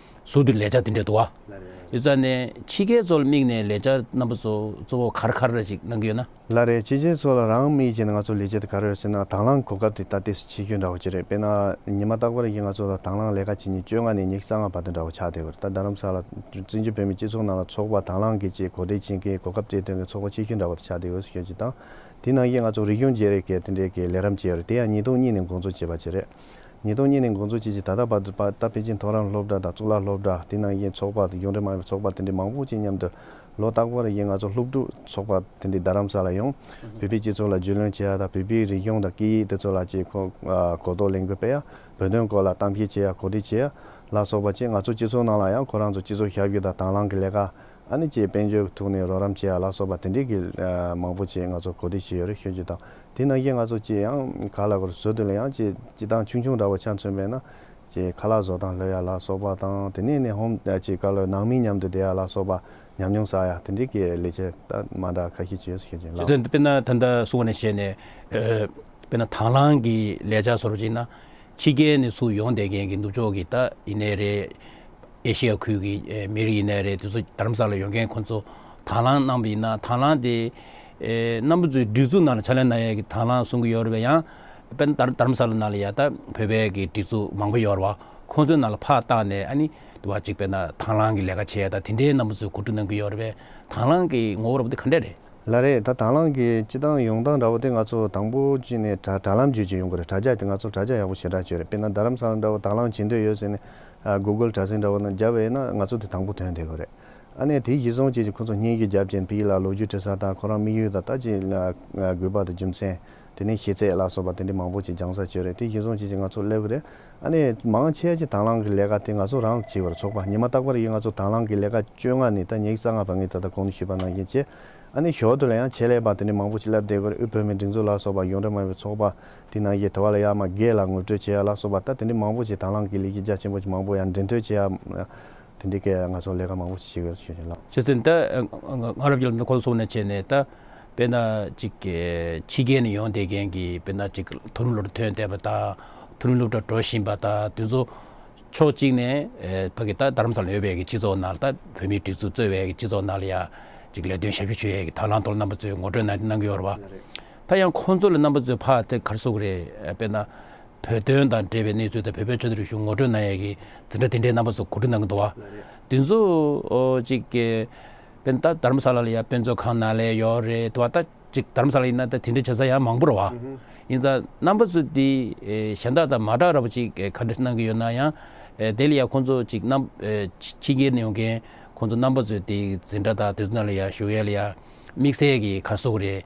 ཟུར་དུ་ལས་འཆར་དེ་འདྲ་འདུག་བ། ལགས་རེད། ཡོད་ཙང་ནས་ཕྱི་རྒྱལ་ཚོ་ལ་དམིགས་ནས་ལས་འཆར་རྣམ་པ་ཚོ་གཙོ་བོ་ག་རེ་ག་རེ་ཅིག་གནང་གི་ཡོད་ན། ལགས་རེད། ཕྱི་རྒྱལ་ཚོ་ལ་རང་དམིགས་བྱས་ནས་ང་ཚོ་ལས་འཆར་དེ་ག་རེ་ཡོད་ཟེར་ན། དང་བླངས་གོ་སྐབས་དེ་ད་ཏོག་ཙམ་ཆེ་ཤོས་འདྲ་བོ་ཅིག་རེད། དཔེར་ན་ཉི་མ་རྟག་པར་གྱི་ང་ཚོ་ལ་དང་བླངས་ལས་ཀ་བྱེད་མཁན་བཅོ་ལྔ་ནས་ཉི་ཤུ་རྩ་ལྔ་བར་དུ་འདྲ་བོ་ཆགས་བསྡད་ཡོད་རེད། ད་རྡ་རམ་ས་ལ་བཙན་བྱོལ་བོད་མིའི་སྤྱི་ཚོགས་ནང་ལ་ཚོགས་པ་དང་བླངས་ཀྱིས་ཅིག་གོ་སྒྲིག་བྱེད་མཁན། གོ་སྐབས་སྤྲད་མཁན་གྱི་ཚོགས་པ་ཆེ་ཤོས་འདྲ་བོ་དེ་ཆགས་བསྡད་ཡོད་ཟེར་ཞུ་རྒྱུ་དང་། དེ་ནང་བཞིན་ང་ཚོ་རིག་གཞུང་བརྗེ་རེས་ཀྱི་དེ་འདྲའི་གི་ལས་རིམ་ཅིག་ཡོད་རེད། དེ་ཡང་ཉིས་སྟོང་གཉིས་ནས་འགོ་འཛུགས་བྱས་པ་ཅིག་རེད། ཉིས་སྟོང་གཉིས་ནས་འགོ་འཛུགས་བྱས་བྱས་ད་ལྟ་བར་དུ་ད་ཕལ་ཆེར་མཐོ་རིམ་སློབ་གྲྭ་དང་གཙུག་ལག་སློབ་གྲྭ། དེ་ནང་བཞིན་ཚོགས་པ། གཞུང་འབྲེལ་མ་ཡིན་པའི་ཚོགས་པ་དེ་འདྲའི་མང་པོ་ཅིག་མཉམ་དུ། ལོ་རྟག་པར་བཞིན་ང་ཚོ་སློབ་ཕྲུག་ཚོགས་པ་དེ་འདྲའི་རྡ་རམ་ས་ལ་ཡོང་། བོད་པའི་སྤྱི་ཚོགས་ལ་རྒྱུས་ལོན་བྱེད་ཡ་དང་། བོད་པའི་རིག་གཞུང་དང་སྐད་ཡིག་དེ་ཚོ་ལ་ཅིག་གོ་ཨ་གོ་རྟོགས་ལེན་དགོས་པས་ཡ། བོད་དོན་སྐོར་ལ་གཏམ་བཤད་བྱེད་ཡ། གོ་སྒྲིག་བྱེད་ཡ་ལ་སོགས་པ་ཅིག་ང་ཚོ་སྤྱི་ཚོགས་ནང་ལ་ཡང་ཁོ་རང་ཚོ་སྤྱི་ཚོགས་ཞབས་ཞུ་དང་དང་བླངས་ཀྱི་ལས་ཀ། ཨ་ནི་ཅིག་དཔལ་འབྱོར་གྱི་ཐོག་ནས་རོགས་རམ་བྱེད་ཡ་ལ་སོགས་པ་དེ་འདྲའི་གི་ཨ་མང་པོ་ཅིག་ང་ཚོ་གོ་སྒྲིག་བྱས་ཡོད་རེད་ཞུ་རྒྱུ་དང་། དེ་ནང་བཞིན་ང་ཚོ་ཅིག་ཡང་ག་ལབ་དགོས་རེད། ཟུར་དུ་ལ་ཡང་ཅིག་སྤྱིར་བཏང་ཆུང་ཆུང་འདྲ་བོ་ཆ་མཚོན་པས་ན། ཅིག་ཁ་ལག་བཟོ་སྟངས་སློབ་ཡ་ལ་སོགས་པ་དང་། དེ་ནས་ནས་ཧོམ་ཅིག་ག་ལབ། ནང་མི་མཉམ་དུ་བསྡད་ཡ་ལ་སོགས་པ། ཉམས་མྱོང་བསགས་ཡ་དེ་འདྲའི་གི་ལས་བྱེད་ད་མ་འདྲ་ཁ་ཤས་ཅིག་ཡོད་ཟེར་མཁན་ཅིག་ལགས། ཞེས་ཚོད་དཔེར་ན་ད་ལྟ་གསུངས་པ་ནང་བཞིན་ནས། ཨ། དཔེར་ན་དང་བླངས་ཀྱི་ལས་འཆར་བཟོ་འདྲ་ཅིག་ན། ཕྱི་རྒྱལ་ནས་ཚུར་ཡོང་བསྡད་མཁན་གྱི་ནུབ་ཕྱོགས་ཀྱི་ད་ཡིན་ནའི་རེད། ཨེ་ཤི་ཡ་ཁུལ་གྱི་ཨེ་མི་རིགས་ཡིན་ནའི་རེད། དེ་ཚོ་རྡ་རམ་ས་ལ་ཡོང་མཁན་ཁོང་ཚོ་དང་བླངས་གནང་བ་ཡིན་ན། དང་བླངས་དེ་ཨེ་རྣམ་པ་ཚོའི་སྒྲིག་འཛུགས་ནང་ལ་ཕྱག་ལས་གནང་ཡས་ཀྱི་དང་བླངས་གསུང་གི་ཡོད་རེད་པས། ཡང་དཔེར་ན་རྡ་རྡ་རམ་ས་ལ་ནང་ལ་ཡ་ད་བོད་པའི་གི་སྒྲིག་འཛུགས་མང་པོ་ཡོད་རེད་པ། ཁོང་ཚོའི་ནང་ལ་ཕར་བཏང་ནས། ཨ་ནི་དུ་བ་ཅིག་དཔེར་ན་དང་བླངས་ཀྱི་ལས་ཀ་བྱེད་ཡ་ད་དེ་འདྲའི་རྣམ་པ་ཚོས་གོ་སྒྲིག་གནང་གི་ཡོད་རེད་པས། དང་བླངས་ཀྱི་ངོ་བོ་འདྲ་པོ་དེ་ག་འདྲ་རེད། ལགས་རེད། ད་དང་བླངས་ཀྱི་སྤྱིར་བཏང་ཡོང་སྟངས་འདྲ་པོ་དེ། ང་ཚོ་དང་པོ་ཅིག་ནས་དྲ་དྲ་ལམ་བརྒྱུད་ཅིག་ཡོང་གི་རེད། དྲ་རྒྱ་དེ་ང་ཚོ་དྲ་རྒྱ་ཡག་པོ་ཞེ་དྲག་ཅིག་ཡོད་རེད། དཔེར་ན་རྡ་རམ་ས་ལ་འདྲ་པོ་དང་བླངས་བྱེད་འདོད་ཡོད་ཟེར་ནས། ཨ། གུ་གལ་དྲ་ཚིགས་འདྲ་པོ་ནང་བརྒྱབ་པ་ཡིན་ན་ང་ཚོ་དེ་དང་པོ་ཐོན་བསྡད་ཀྱི་རེད། ཨ་ནི་དེ་གཞིར་བཟུང་བྱས་ཀྱི་ཁོ་ཚོ་སྙན་ཞུ་བརྒྱབ་ཅིང་། ཕ་གི་ལ་ལོ་རྒྱུས་འབྲི་ས་དང་། ཁོ་རང་དམིགས་ཡུལ་དང་། ད་ཅིག་ལ་དགོས་པ་དང་རྒྱུ་མཚན། དེ་ནས་ཤེས་ཚད་ལ་སོགས་པ་དེ་འདྲའི་མང་པོ་ཅིག་སྦྱང་ས་ཅིག་ཡོད་རེད། དེ་གཞིར་བཟུང་བྱས་ཀྱི་ང་ཚོ་སླེབས་ཀྱི་རེད། ཨ་ནི་མང་ཆེ་ཅིག་དང་བླངས་ཀྱི་ལས་ཀ་དེ་ང་ཚོ་རང་བྱེད་ཀྱི་རེད། ཚོགས་པ་ཉི་མ་རྟག་པར་ཡིན་ང་ཚོ་དང་བླངས་ཀྱི་ལས་ཀ་བཅོ་ལྔ་ནས་ད་ཉི་ཤུ་རྩ་ལྔ་བར། ངས་ད་ལྟ་གོང་དུ་ཞུས་པ་ནང་བཞིན་བྱས། ཨ་ནི་ཞོར་དུ་ལ་ཡང་ཆེད་ལས་པ་དེ་འདྲའི་མང་པོ་ཅིག་སླེབས་བསྡད་ཀྱི་རེད། དབུས་བོད་མིའི་སྒྲིག་འཛུགས་ལ་སོགས་པ། གཞུང་འབྲེལ་མ་ཡིན་པའི་ཚོགས་པ། དེ་ནང་བཞིན་དུ་བ་ལ་ཡ་མ་སྒེར་ལ་ངོ་སྤྲོད་བྱེད་ཡ་ལ་སོགས་པ། ད་དེ་འདྲའི་མང་པོ་ཅིག་དང་བླངས་ཀྱི་ལས་ཀ་རྒྱ་ཆེན་པོ་ཅིག་མང་པོ་ཡང་འབྲེལ་མཐུད་བྱེད་ཡ། དེ་འདྲའི་གི་ང་ཚོ་ལས་ཀ་མང་པོ་ཞིག་བྱེད་ཀྱི་ཡོད་ཞུ་རྒྱུ་ལགས། ཞུ་ཚེ་ད་ང་རང་རྒྱལ་ཁོ་སོང་ནས་བྱས་ནས། ད་དཔེར་ན་ཅིག་གི་ཕྱི་རྒྱལ་ནས་ཡོང་བསྡད་མཁན་གྱི་དཔེར་ན་ཅིག་མཐོ་རིམ་སློབ་གྲྭ་ཐོན་བསྡད་པ་དང་། མཐོ་རིམ་སློབ་གྲྭ་འགྲོ་བཞིན་པ་དང་། དེ་ཚོ་ཕྱོགས་གཅིག་ནས་ཨེ་ཕ་གི་ད་རྡ་རམ་ས་ལ་ཡོད་པའི་གི་སྤྱི་ཚོགས་ནང་ལ། ད་བོད་མིའི་སྒྲིག་འཛུགས་གཙོས་པའི་གི་སྤྱི་ཚོགས་ནང་ལ་ཡ་ཅིག་ལས་དོན་ཞབས་ཞུ་བྱེད་ཡས་ཀྱི་དང་བླངས་ཐོག་རྣམ་པ་ཚོས་ངོ་སྤྲོད་གནང་གནང་གི་ཡོད་རེད་པ། ད་ཡང་ཁོང་ཚོ་ལ་རྣམ་པ་ཚོས་ཕར་དེ་ག་རེ་ཟེར་དགོས་རེད། དཔེར་ན་བོད་དོན་དང་འབྲེལ་བའི་གནས་ཚུལ་དང་། བོད་པའི་ཆོས་དང་རིག་གཞུང་ངོ་སྤྲོད་གནང་ཡས་ཀྱི་འཛིན་གྲྭ་དེ་འདྲའི་རྣམ་པ་ཚོ་གོ་སྒྲིག་གནང་གི་འདུག་པ། དེ་ཚོ་ཨོ་ཅིག་གི་དཔེར་ན་ད་རྡ་རམ་ས་ལ་ལ་ཡ་དཔེ་མཛོད་ཁང་ནང་ལ་ཡོད་རེད་དོ། ད་ཅིག་རྡ་རམ་ས་ལ་ཡིན་ན་ད་དེ་འདྲའི་བྱེད་ས་ཡང་མང་པོ་རེད་པ། ཨུ་ཧུ། ཡིན་ཙང་རྣམ་པ་ཚོ་དེ་ཨེ་གཞན་དག་དང་མ་འདྲ་བ་ཅིག་ག་འདྲ་གནང་གི་ཡོད་ན། ཡང་ཨེ་དེ་ལ་ཡ་ཁོང་ཚོ་ཅིག་རྣམ་ཨེ་ཕྱི་རྒྱལ་ནས་ཡོང་མཁན་ཁོང་ཚོ་རྣམ་པ་ཚོས་དེ་འཛིན་གྲྭ་དང་དེ་ཚོ་ནང་ལ་ཡ་ཞུགས་ཡས་ལ་ཡ་དམིགས་བསལ་གྱི་ག་རེ་ཟེར་དགོས་རེད།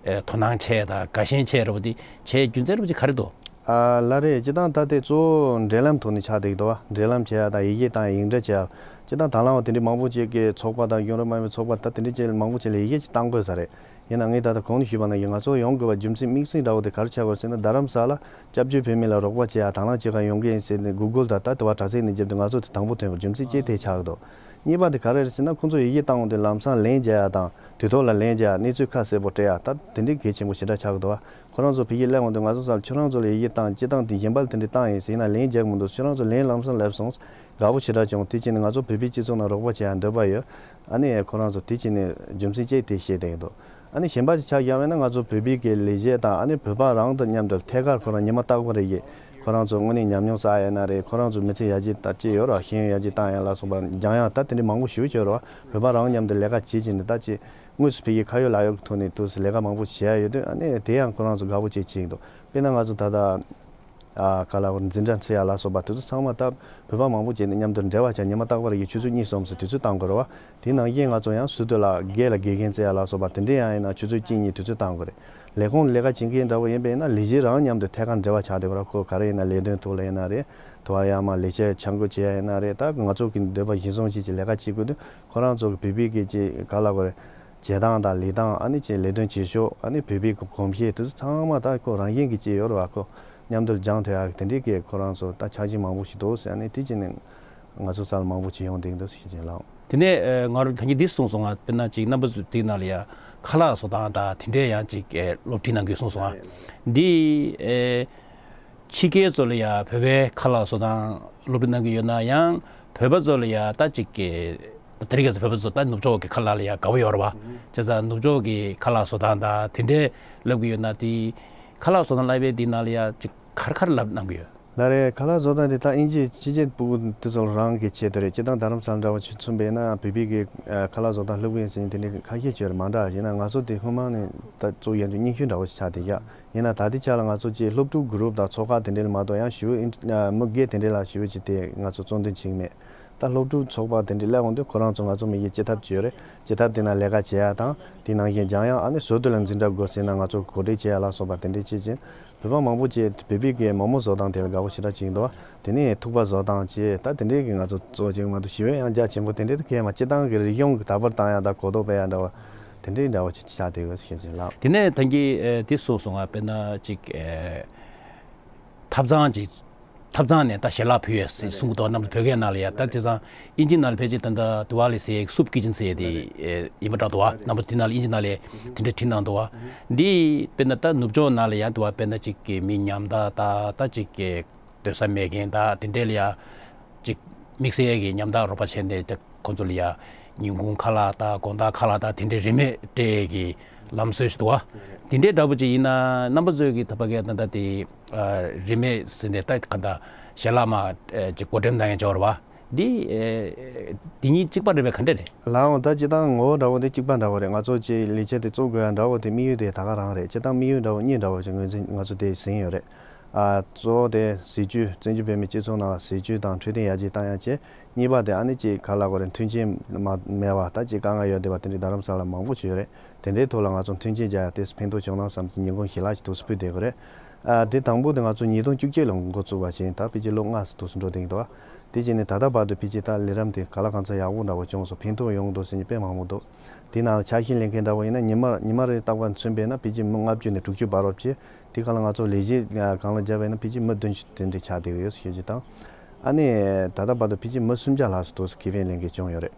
ཨེ་དོ་སྣང་ཆེ་དང་དགའ་ཞེན་ཆེ་འདྲ་པོ་དེ་བྱེད་རྒྱུ་མཚན་འདྲ་པོ་ཅིག་ག་རེ་འདུག་ཨ། ལགས་རེད། སྤྱིར་བཏང་ད་དེ་གཙོ་བོ་འབྲེལ་ལམ་ཐོག་ནས་ཆགས་བསྡད་ཀྱི་འདུག་པ། འབྲེལ་ལམ་བྱེད་ཡ་དང་ཡི་གེ་བཏང་ཡིག་འབྲི་བྱེད་ཡ། སྤྱིར་བཏང་དང་བླངས་པ་དེ་འདྲའི་མང་པོ་ཅིག་གི་ཚོགས་པ་དང་། གཞུང་འབྲེལ་མ་ཡིན་པའི་ཚོགས་པ། ད་དེ་འདྲའི་ཅིག་མང་པོ་ཅིག་ལ་ཡི་གེ་ཅིག་བཏང་དགོས་ས་རེད། ཡིན་ན་ངས་ད་ལྟ་གོང་དུ་ཞུས་པ་ནང་བཞིན་ང་ཚོ་ཡོང་དགོས་པ་རྒྱུ་མཚན་དམིགས་བསལ་འདྲ་བོ་དེ་ག་རེ་ཆགས་ཀྱི་ཡོད་ཟེར་ན། རྡ་རམ་ས་ལ་སྐྱབས་བཅོལ་བོད་མི་ལ་རོགས་པ་བྱེད་ཡ། དང་བླངས་བྱེད་ག་ཡོང་གི་ཡིན་ཟེར་ནས་གུ་གལ་དང་ད་དེ་བ་དྲ་ཚིགས་ནས་བརྒྱབ་སྟེ་ང་ཚོ་དེ་དང་པོ་ཐོན་པའི་རྒྱུ་མཚན་གཅིག་དེ་ཆགས་ཀྱི་འདུག་གཉིས་པ་དེ་ག་རེ་རེད་ཟེར་ན། ཁོང་ཚོ་ཡི་གེ་བཏང་འོང་དུས་ལམ་སང་ལན་རྒྱག་ཡ་དང་དུས་ཐོག་ལ་ལན་རྒྱག་ཡ། གནས་ཚུལ་ཁ་གསལ་པོ་སྤྲད་ཡ། ད་དེ་འདྲའི་གལ་ཆེན་པོ་ཞེ་དྲག་ཆགས་ཀྱི་འདུག་པ། ཁོ་རང་ཚོ་ཕ་གིར་སླེབས་འོང་དུས་ང་ཚོ་སར་ཁྱོད་རང་ཚོ་ལ་ཡི་གེ་བཏང་། སྤྱིར་བཏང་དེ་གཞན་པ་ལ་དེ་འདྲའི་བཏང་ཡིན་ཟེར་ན་ལན་རྒྱག་གི་མི་འདུག་ཁྱོད་རང་ཚོ་ལན་ལམ་སང་སླེབས་སོང་། དགའ་པོ་ཞེ་དྲག་བྱུང་། དེ་བྱས་ནས་ང་ཚོ་བོད་པའི་སྤྱི་ཚོགས་ནང་རོགས་པ་བྱེད་ཡ་འདོད་པ་ཡོད། ཨ་ནི་ཁོ་རང་ཚོ་དེ་བྱས་ནས་རྒྱུ་མཚན་ཅིག་དེ་བཤད་བསྡད་ཀྱི་འདུག་ཨ་ནི་གཞན་པ་ཅིག་ཆ་བཞག་པ་ཡིན་ན་ང་ཚོ་བོད་པའི་གི་ལས་བྱེད་དང་ཨ་ནི་བོད་པ་རང་དང་མཉམ་དུ་ཐད་ཀར་ཁོ་རང་ཉི་མ་རྟག་པར་རེ་ཡི་ཁོ་རང་ཚོ་དངོས་གནས་ཉམས་མྱོང་བསགས་ཡ་ན་རེད། ཁོ་རང་ཚོ་མི་ཚེ་ཡར་རྒྱས་ད་ཅི་ཡོད་ར་ཤེས་ཡོན་ཡར་རྒྱས་བཏང་ཡ་ལ་སོགས་པ་སྦྱང་ཡ་ད་དེ་འདྲའི་མང་པོ་ཞེ་པོ་ཅིག་ཡོད་ར། བོད་པ་རང་མཉམ་དུ་ལས་ཀ་བྱེད་བྱས་ནས་ད་ཅི་དངོས་སུ་ཕ་གིའི་ཁ་ཡོད་ལག་ཡོད་ཀྱི་ཐོག་ནས་དུས་སུ་ལས་ཀ་མང་པོ་བྱེད་ཡ་ཡོད་དུས་ཨ་ནི་དེ་ཡང་ཁོ་རང་ཚོ་དགའ་པོ་ཅིག་བྱེད་ཀྱི་འདུག་དཔེར་ན་ང་ཚོ་ད་ལྟ། ཨ་ག་ལ་བར་འཛིན་གྲྭ་འཚོལ་ཡ་ལ་སོགས་པ་དེ་ཚོ་ཚང་མ་ད་བོད་པ་མང་པོ་བྱས་ནས་མཉམ་དུ་འབྲེལ་བ་བྱ་ཉི་མ་རྟག་པར་གྱི་ཆུ་ཚོད་གཉིས་གསུམ་ཙམ་དུས་ཚོད་བཏང་དགོས་རེད་བ། དེ་ནང་བཞིན་ང་ཚོ་ཡང་ཟུར་དུ་ལ་དགེ་ལ་དགེ་རྒན་བཙལ་ཡ་ལ་སོགས་པ་དེ་འདྲས་ཡང་ཡིན་ན་ཆུ་ཚོད་གཅིག་གཉིས་དུས་ཚོད་བཏང་དགོས་རེད། ལས་ཁུངས་ལས་ཀ་བྱེད་མཁན་འདྲ་བོ་ཡིན་པས་ན་ལས་བྱེད་རང་མཉམ་དུ་ཐད་ཀར་འབྲེལ་བ་བྱ་བདེ་བ་ར། ཁོ་ག་རེ་ཡིན་ན་ལས་དོན་ཐོག་ལ་ཡིན་ན་རེད། དུ་བ་ཡང་མ་ལས་བྱེད་ཆ་བགོས་བྱེད་ཡ་ཡིན་ན་རེད། ད་ང་ཚོ་གི་འདོད་པ་གཞིར་བཟུང་བྱེད་ཀྱི་ལས་ཀ་བྱེད་དགོས་དུས་ཁོ་རང་ཚོ་གི་བོད་པའི་གི་ཅིག་ག་ལ་གོ་རེད། བྱེད་སྟངས་དང་ལས་སྟངས་ཨ་ནི་ཅིག་ལས་དོན་བྱེད་ཕྱོགས་ཨ་ནི་བོད་པའི་གི་གོམས་གཤིས་དེ་ཚོ་ཚང་མ་ད་ཁོ་རང་བཞིན་གྱི་ཅིག་ཡོད་རེད་བ། ཁོ་མཉམ་དུ་སྦྱང་ཐུབ་ཡག་གི་དེ་འདྲའི་གི་ཁོ་རང་ཚོ་ད་ཆ་རྐྱེན་མང་པོ་ཞིག་འདུག་ཟེར་ཨ་ནི་དེ་བྱས་ནས་ང་ཚོ་སར་མང་པོ་ཅིག་ཡོང་བསྡད་འདུག་ཟེར་བྱས་ལགས། དེ་ནས་ཨ་ང་རང་ད་གིན་འདི་གསུངས་སོང་ང་། དཔེར་ན་ཅིག་རྣམ་པ་ཚོ་དེའི་ནང་ལ་ཡ་ཁ་ལག་བཟོ་སྟངས་དང་དེ་འདྲའི་ཡང་ཅིག་ཨ་སློབ་ཁྲིད་གནང་གི་ཡོད་གསུངས་སོང་ང་། འདི་ཨ་ཕྱི་རྒྱལ་ཚོ་ལ་ཡ་བོད་པའི་ཁ་ལག་བཟོ་སྟངས་སློབ་ཁྲིད་གནང་གི་ཡོད་ན་ཡང་བོད་པ་ཚོ་ལ་ཡ་ད་ཅིག་གི་ད་རེས་ཀྱི་བོད་པ་ཚོ་ད་ནུབ་ཕྱོགས་ཀྱི་ཁ་ལག་ལ་ཡ་དགའ་པོ་ཡོད་རེད་བ། བྱས་ཙང་ནུབ་ཕྱོགས་ཀྱི་ཁ་ལག་བཟོ་སྟངས་དང་དེ་འདྲའི་ལབ་ཀྱི་ཡོད་ན་དེ་ཁ་ལག་བཟོ་སྟངས་ལབ་པའི་དེའི་ནང་ལ་ཡ་ཅིག་ག་རེ་ག་རེ་ལབ་གནང་གི་ཡོད། ལགས་རེད། ཁ་ལག་བཟོ་སྟངས་དེ་ད་ཨིན་ཇི་ཕྱི་རྒྱལ་ཕྲུ་གུ་དེ་ཚོ་རང་གི་ཆེད་དུ་རེད། སྤྱིར་བཏང་རྡ་རམ་ས་ལ་འདྲ་བོ་ཅིག་མཚོན་པས་ན་བོད་པའི་གི་ཁ་ལག་བཟོ་སྟངས་སློབ་གི་ཡིན་ཟེར་མཁན་དེ་འདྲའི་ཁ་ཤས་ཅིག་ཡོད་རེད། མ་འདྲ་ཡིན་ན་ང་ཚོ་དེ་སྔོན་མ་ནས་ད་གཙོ་ཡན་དུ་སྙན་ཞུ་འདྲ་བོ་ཞིག་ཆགས་བསྡད་ཡ། ཡིན་ན་ད་ལྟའི་ཆ་ལ་ང་ཚོ་ཅིག་སློབ་ཕྲུག་གུ་རུབ་དང་ཚོགས་ཁག་དེ་འདྲ་ལ་མ་གཏོགས་ཡང་ཞུ་ཨིན་མི་སྒེར་དེ་འདྲ་ལ་ཞུ་ཅིག་དེ་ང་ཚོ་གཙོ་འདོན་བྱེད་ཀྱི་མེད། ད་སློབ་ཕྲུག་ཚོགས་པ་དེ་འདྲ་སླེབས་འོང་དུས་ཁོ་རང་ཚོ་ང་ཚོ་མི་ཡི་སྤྱི་ཐབ་ཅིག་ཡོད་རེད། སྤྱི་ཐབ་དེ་ན་ལས་ཀ་བྱེད་ཡ་དང་དེ་ནང་བཞིན་སྦྱང་ཡ་ཨ་ནི་ཟུར་དུ་ལ་འཛིན་གྲྭ་དགོས་ཟེར་ན་ང་ཚོ་གོ་སྒྲིག་བྱེད་ཡ་ལ་སོགས་པ་དེ་འདྲ་བྱེད་ཅིང་བོད་པ་མང་པོ་ཅིག་བོད་པའི་གི་མོག་མོག་བཟོ་སྟངས་དེ་ལ་དགའ་པོ་ཞེ་དྲག་ཅིག་འདུག་དེ་ནས་ཐུག་པ་བཟོ་སྟངས་བྱེད་ད་དེ་འདྲའི་གི་ང་ཚོ་གཙོ་ཅིག་མ་གཏོགས་ཞི་བའི་ཡང་རྒྱ་ཆེན་པོ་དེ་འདྲའི་དུ་གས་མ་སྤྱི་བཏང་གི་རིག་གཞུང་གི་དར་སྤེལ་བཏང་ཡ་དང་གོ་རྟོགས་སྤེལ་ཡ་འདྲ་བ་དེ་འདྲའི་འདྲ་བ་ཅིག་ཆགས་བསྡད་ཡོད་ཟེར་གྱི་ལགས། དེ་ནས་ད་གིན་ཨེ་དེ་གསུངས་སོང་ང་། དཔེར་ན་ཅིག་ཨེ་ཐབ་ཚང་ཅིག་ཐབ་ཚང་ནས་ད་ཞལ་ལག་ཕུལ་ཡས་གསུང་གི་འདུག་རྣམ་པ་བོད་སྐད་ནང་ལ་ཡ། ད་དེ་ཙང་ཨིན་ཇི་ནང་ལ་ཕལ་ཆེར་ད་ལྟ་དུ་བ་ལི་ཟེར་སུབ་ཀི་ཅན་ཟེར་དེ་ཨེ་ཡིན་པ་འདྲ་འདུག་བ། རྣམ་པ་དེ་ནང་ལ་ཨིན་ཇི་ནང་ལ་དེ་འདྲ་བྲིས་གནང་འདུག་བ། འདི་དཔེར་ན་ད་ནུབ་ཕྱོགས་ནང་ལ་ཡ་འདུག་བ། དཔེར་ན་ཅིག་གི་མི་ཉམ་ཐག་ད་ད་ཅིག་གི་སྡོད་ས་མེད་མཁན་ད་དེ་འདྲས་ལ་ཡ་ཅིག་དམིགས་བསལ་གྱི་ཉམ་ཐག་རོགས་པ་བྱས་ནས་ད་ཁོང་ཚོ་ལ་ཡ་ཉིན་གུང་ཁ་ལག་ད་དགོང་དག་ཁ་ལག་ད་དེ་འདྲས་རིན་མེད་སྤྲད་ཀྱི་ལམ་སྲོལ་ཞིག་འདུག་བ། དེ་འདྲས་འདྲ་པོ་ཅིག་ཡིན་ན་རྣམ་པ་ཚོའི་གི་ད་ཕ་གའི་ད་ད་དེ་ཨ་རིན་མེད་ཟེར་ནས་ད་ག་ད་ཞལ་ལག་མ་ཨ་ཅིག་བགོ་འགྲེམས་གནང་ཡ་འབྱོར་བ། འདི་ཨེ་འདི་གཉིས་གཅིག་པ་རེད་པས་ག་འདྲ་རེད། ལགས་འོང་། ད་སྤྱིར་བཏང་ངོ་བོ་འདྲ་བོ་དེ་གཅིག་པ་འདྲ་བོ་རེད། ང་ཚོ་ཅིག་ལས་བྱེད་དེ་བཙུགས་དགོས་ཡ་འདྲ་བོ་དེ་དམིགས་ཡུལ་དེ་ད་ག་རང་རེད། སྤྱིར་བཏང་དམིགས་ཡུལ་འདྲ་བོ་གཉིས་འདྲ་བོ་ཞིག་ངོས་འཛིན་ང་ཚོ་དེ་ཟིན་ཡོད་རེད། ཨ་གཙོ་བོ་དེ་ཟས་བཅུད་བཙན་བྱོལ་བོད་མིའི་སྤྱི་ཚོགས་ནང་ལ་ཟས་བཅུད་དང་འཕྲོད་བསྟེན་ཡར་རྒྱས་བཏང་ཡ་བྱས། གཉིས་པ་དེ་ཨ་ནི་ཅིག་ག་ལ་གོ་རེད། མཐུན་རྐྱེན་མ་མེད་པ་ད་ཅིག་དཀའ་ངལ་ཡོད་བསྡད་པ་དེ་འདྲའི་རྡ་རམ་ས་ལ་མང་པོ་ཞིག་ཡོད་རེད། དེ་འདྲའི་ཐོག་ལ་ང་ཚོ་མཐུན་རྐྱེན་སྦྱར་ཡ་དེ་ཕན་ཐོགས་བྱུང་ན་བསམ་སྟེ་ཉིན་གུང་ཞལ་ལག་ཅིག་ཐུགས་སུ་ཕུལ་བསྡད་ཀྱི་རེད། ཨ་དེ་དང་པོ་དེ་ང་ཚོ་ཉིས་སྟོང་བཅུ་གཅིག་ལ་འགོ་བཙུགས་པ་བཞིན་ད་ཕལ་ཆེར་ལོ་ལྔ་ཙམ་ཐུགས་སུ་འགྲོ་བསྡད་ཀྱི་འདུག་དེ་བྱས་ནས་ད་ལྟ་བར་དུ་ཕལ་ཆེར་ད་ལས་རིམ་དེ་ག་ལ་གང་འཚམ་ཡག་པོ་འདྲ་བོ་བྱུང་སོང་། ཕན་ཐོགས་ཡོང་གི་འདུག་ཟེར་མཁན་དཔེ་མང་པོ་འདུག་དེ་ནང་ལ་ཆ་ཤས་ལེན་མཁན་འདྲ་བོ་ཡིན་ན་ཉི་མ་ཉི་མ་རེ་རྟག་པར་མཚོན་པས་ན་ཕལ་ཆེར་མི་ལྔ་བཅུ་ནས་དྲུག་ཅུ་བར་རོབ་ཅིག་དེ་ག་ལ་ང་ཚོ་ལས་གཞི་སྒང་ལ་བརྒྱབ་པས་ན་ཕལ་ཆེར་མི་བདུན་ཅུ་དེ་འདྲ་ཆགས་བསྡད་ཡོད་ཞེས་ཀྱི་དང་། ཨ་ནི་ད་ལྟ་བར་དུ་ཕལ་ཆེར་མི་སུམ་བརྒྱ་ལྷག་ཙམ་དུ་ཁེ་ཕན་ལེན་མཁན་བྱུང་ཡོད་རེད།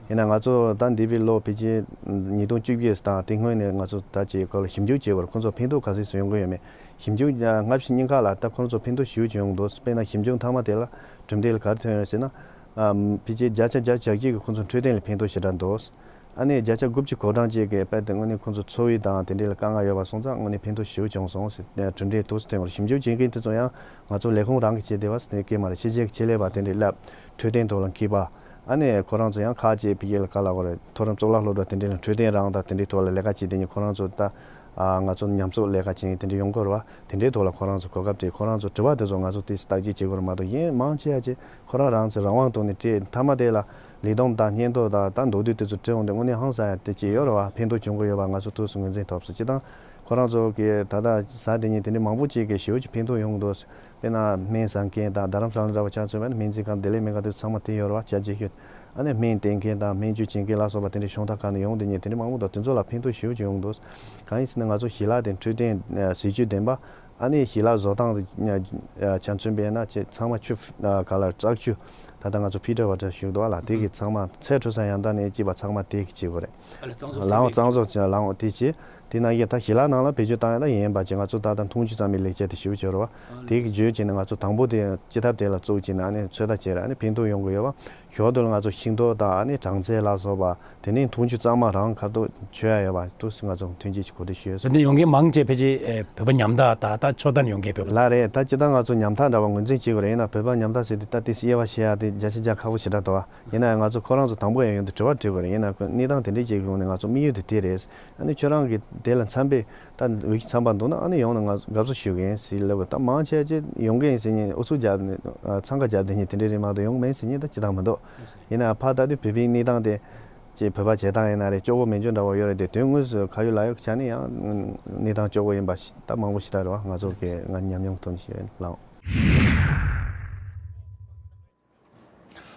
ཡིན་ན་ང་ཚོ་ད་འདས་པའི་ལོ་ཕལ་ཆེར་ཉིས་སྟོང་བཅུ་བཞི་དང་དེ་སྔོན་ནས་ང་ཚོ་ད་ཅིག་ཁོ་ལ་ཞིབ་འཇུག་བྱེད་དགོས་རེད། ཁོང་ཚོ་ཕན་ཐོགས་ག་ཚོད་ཙམ་ཡོང་གི་ཡོད་མེད་ཞིབ་འཇུག་སྔ་ཕྱི་གཉིས་ཀ་ལ་ད་ཁོང་ཚོ་ཕན་ཐོགས་ཞེ་པོ་ཅིག་ཡོང་གི་འདུག་དཔེར་ན་ཞིབ་འཇུག་མཐའ་མ་དེ་ལ་གྲུབ་འབྲས་ལ་ག་རེ་ཐོན་ཡོད་ཟེར་ན། ཨ་ཕལ་ཆེར་བརྒྱ་ཆ་བརྒྱ་ཆ་བརྒྱད་ཀྱི་ཁོང་ཚོ་འཕྲོད་བསྟེན་ལ་ཕན་ཐོགས་ཞེ་དྲག་འདུག་ཨ་ནི་བརྒྱ་ཆ་དགུ་བཅུ་གོ་གྲངས་ཅིག་གིས་དཔེ་དེ་དངོས་གནས་ཁོང་ཚོ་འཚོ་བའི་དང་དེ་འདྲའི་ལ་དཀའ་ངལ་ཡོད་པ་སོང་ཙང་དངོས་གནས་ཕན་ཐོགས་ཞེ་པོ་བྱུང་སོང་ཟེར་གྲུབ་འབྲས་ཐོག་སུ་ཐོན་པར་ཞིབ་འཇུག་བྱེད་མཁན་དེ་ཚོ་ཡང་ང་ཚོ་ལས་ཁུངས་རང་གི་བྱས་བསྡད་པ་ཟེར་ནས་སྐད་མ་རེད། ཕྱི་རྒྱལ་གྱི་ཆེད་ལས་པ་དེ་འདྲའི་སླེབས་འཕྲོད་བསྟེན་ཐོག་ལ་འཁྱེར་པ། ཨ་ནི་ཁོ་རང་ཚོ་ཡང་ཁག་ཅིག་ཕ་གི་ལ་ག་ལ་གོ་རེད། མཐོ་རིམ་གཙུག་ལག་སློབ་གྲྭ་དེ་འདྲའི་ལ་འཕྲོད་བསྟེན་རང་དང་དེ་འདྲའི་ཐོག་ལ་ལས་ཀ་བྱེད་བསྡད་མཁན་ཁོ་རང་ཚོ་ད་ང་ཚོ་ཉམས་གསོ་ལས་ཀ་བྱེད་མཁན་དེ་འདྲ་ཡོང་གི་རེད་བ། དེ་འདྲའི་ཐོག་ལ་ཁོ་རང་ཚོ་གོ་སྐབས་དེ་ཁོ་རང་ཚོ་དྲི་བ་དེ་ཚོ་ང་ཚོ་དེ་བརྟག་དཔྱད་བྱེད་དགོས་རེད་མ་གཏོགས་གཞན་མང་ཆེ་བ་ཅིག་ཁོ་རང་རང་ཚོའི་རང་དབང་ཐོག་ནས་སྤྲད། མཐའ་མ་དེ་ལ་ལས་བསྡོམས་དང་སྙན་ཐོ་དང་ད་མདོར་བསྡུས་དེ་ཚོ་སྤྲད་འོང་དུས་དངོས་གནས་ཧང་སང་ཡ་དེ་ཅིག་ཡོད་རེད་བ། ཕན་ཐོགས་བྱུང་གི་ཡོད་པ་ང་ཚོ་ཐུགས་སུ་ངོས་འཛིན་ཐོབ་སོང་། སྤྱིར་བཏང་ཁོ་རང་ཚོ་གི་ད་ལྟ་གཟའ་དེ་ཉིན་དེ་འདྲའི་མང་པོ་ཅིག་གི་ཞེ་པོ་ཅིག་ཕན་ཐོགས་ཡོང་གི་འདུག་དཔེར་ན་སྨན་ཟ་མཁན་དང་རྡ་རམ་ས་ལ་འདྲ་བ་ཆ་མཚོན་པ་ན་སྨན་རྩིས་ཁང་བདེ་ལེགས་སྨན་ཁང་དེ་ཚང་མ་དེ་ཡོད་རེད་བ། བྱས་རྗེས་ཤོད། ཨ་ནི་སྨན་བསྟེན་མཁན་དང་སྨན་བཅོས་བྱེད་མཁན་ལ་སོགས་པ་དེ་འདྲའི་གཞུང་དག་ཁག་ནས་ཡོང་དེ་ཉིད་དེ་འདྲའི་མང་པོ་དང་དེ་ཚོ་ལ་ཕན་ཐོགས་ཞེ་པོ་ཅིག་ཡོང་གི་འདུག་གང་ཡིན་ཟེར་ན་ང་ཚོ་ཞལ་ལག་དེ་འཕྲོད་བསྟེན་ཨ་ཟས་བཅུད་ལྡན་པ། ཨ་ནི་ཞལ་ལག་བཟོ་སྟངས་དེ་ཆ་མཚོན་པས་ན་ཅིག་ཚང་མ་ཆུ་ཨ་ག་ལ་བཙག་ཆུ་ ད་ལྟ་ང་ཚོ་ཕི་ཊར་བ་ཊར་ཞུགས་འདུག་ཨ་ལ། དེ་གི་ཚང་མ་ཚད་འཕྲོ་སའི་ཡང་ད་ནས་སྐྱིད་པ་ཚང་མ་དེ་གི་བྱེད་དགོས་རེད། ཨ་ལ་གཙང་བཟོ་ལའང་གཙང་བཟོ་བྱས་ལའང་དེ་བྱེད། དེ་ན་ཡིན་ད་ཞི་ལ་ནང་ལ་བེད་སྤྱོད་བཏང་ཡ་ད་ཡིན་པ་ཅིག་ང་ཚོ་ད་ལྟ་འཐུང་ཆུ་གཙང་མའི་ལས་བྱེད་དེ་ཞུ་བྱོས་རོགས། དེ་གི་བརྗོད་བྱས་ནས་ང་ཚོ་དང་པོ་དེ་སྤྱི་ཐབ་དེ་ལ་བཙུགས་བྱས་ནས་ཨ་ནི་ཚོད་ལྟ་བྱས་ར་ཨ་ནི་ཕན་ཐོགས་ཡོང་གི་ཡོད་པ། ཞོར་དུ་ལ་ང་ཚོ་ཤིང་ཏོག་དང་ཨ་ནི་སྦྲང་རྩི་ལ་སོགས་པ། དེ་ནས་འཐུང་ཆུ་གཙང་མ་རང་ཁ་ཐུག་མཆོད་ཡ་ཡོད་པ་དུ་ང་ཚོ་ཐོན་སྐྱེད་ཀྱི་གོ་སྒྲིག་ཞུས་ཡོད། དེ་ནས་ཡོང་མཁན་མང་ཆེ་ཕལ་ཆེར་ཨེ་བོད་པ་ཉམ་ཐག་ད་ལྟ་ཕྱོགས་མཐའ་ནས་ཡོང་མཁན་བོད་པ། ལགས་རེད། ད་སྤྱིར་བཏང་ང་ཚོ་ཉམ་ཐག་འདྲ་བ་ངོས་འཛིན་བྱེད་དགོས་རེད། ཡིན་ན་བོད་པ་ཉམ་ཐག་ཟེར་དུས་ད་ཏིས་དབྱེ་བ་ཕྱེ་ཡ་དེ་བརྒྱ་ཆ་བརྒྱ་ཁག་པོ་ཞེ་དྲག་འདུག་བ། ཡིན་ན་ཡང་ང་ཚོ་ཁོ་རང་ཚོ་དང་པོ་ཡང་ཡོང་དུས་དྲི་བ་དྲི་དགོས་རེད། ཡིན་ན་ཁོ་གནས་སྟངས་དེ་འདྲའི་ཅིག་ཡོང་ནས་ང་ཚོ་དམིགས་ཡུལ་དེ་དེ་རེད། ཨ་ནི་ཁྱོད་རང་གི་དེ་ལ་འཚམ་པའི་ད་འོས་ཤིང་འཚམ་པ་འདུག་ན་ཨ་ནི་ཡོང་ནས་ང་དགའ་བསུ་ཞུ་གི་ཡིན་ཟེར་ལབ་གི། ད་མང་ཆེ་ཆེ་ཡོང་གི་ཡིན་ཟེར་མཁན་ཨུ་ཚུགས་རྒྱབ་ནས་འཚང་ཁ་རྒྱབ་བསྡད་མཁན་དེ་འདྲའི་རིགས་མ་གཏོགས་ཡོང་མེད་ཟེར་མཁན་ད་ཅི་ཐང་མི་འདུག། ཡིན་ན་ཕར་ལྟ་དུས་བོད་པའི་གནས་སྟངས་དེ། ཅེས་བོད་པ་བྱེད་སྟངས་ཡིན་ན་རེད། སྐྱོ་བོ་མེད་འཇོན་འདྲ་བོ་ཡོད་རེད་དེ། དོན་དངོས་སུ་ཁ་ཡོད་ལག་ཡོད་ཀྱི་ཆ་ནས་ཡང་གནས་སྟངས་སྐྱོ་བོ་ཡིན་པ་ཞིག་ད་མང་པོ་ཞིག་ད་རེད་བ། ང་ཚོ་གི་ང་ཉམས་མྱོང་ཐོག་ནས་ཞུ་ཡ་ཡིན་ལགས།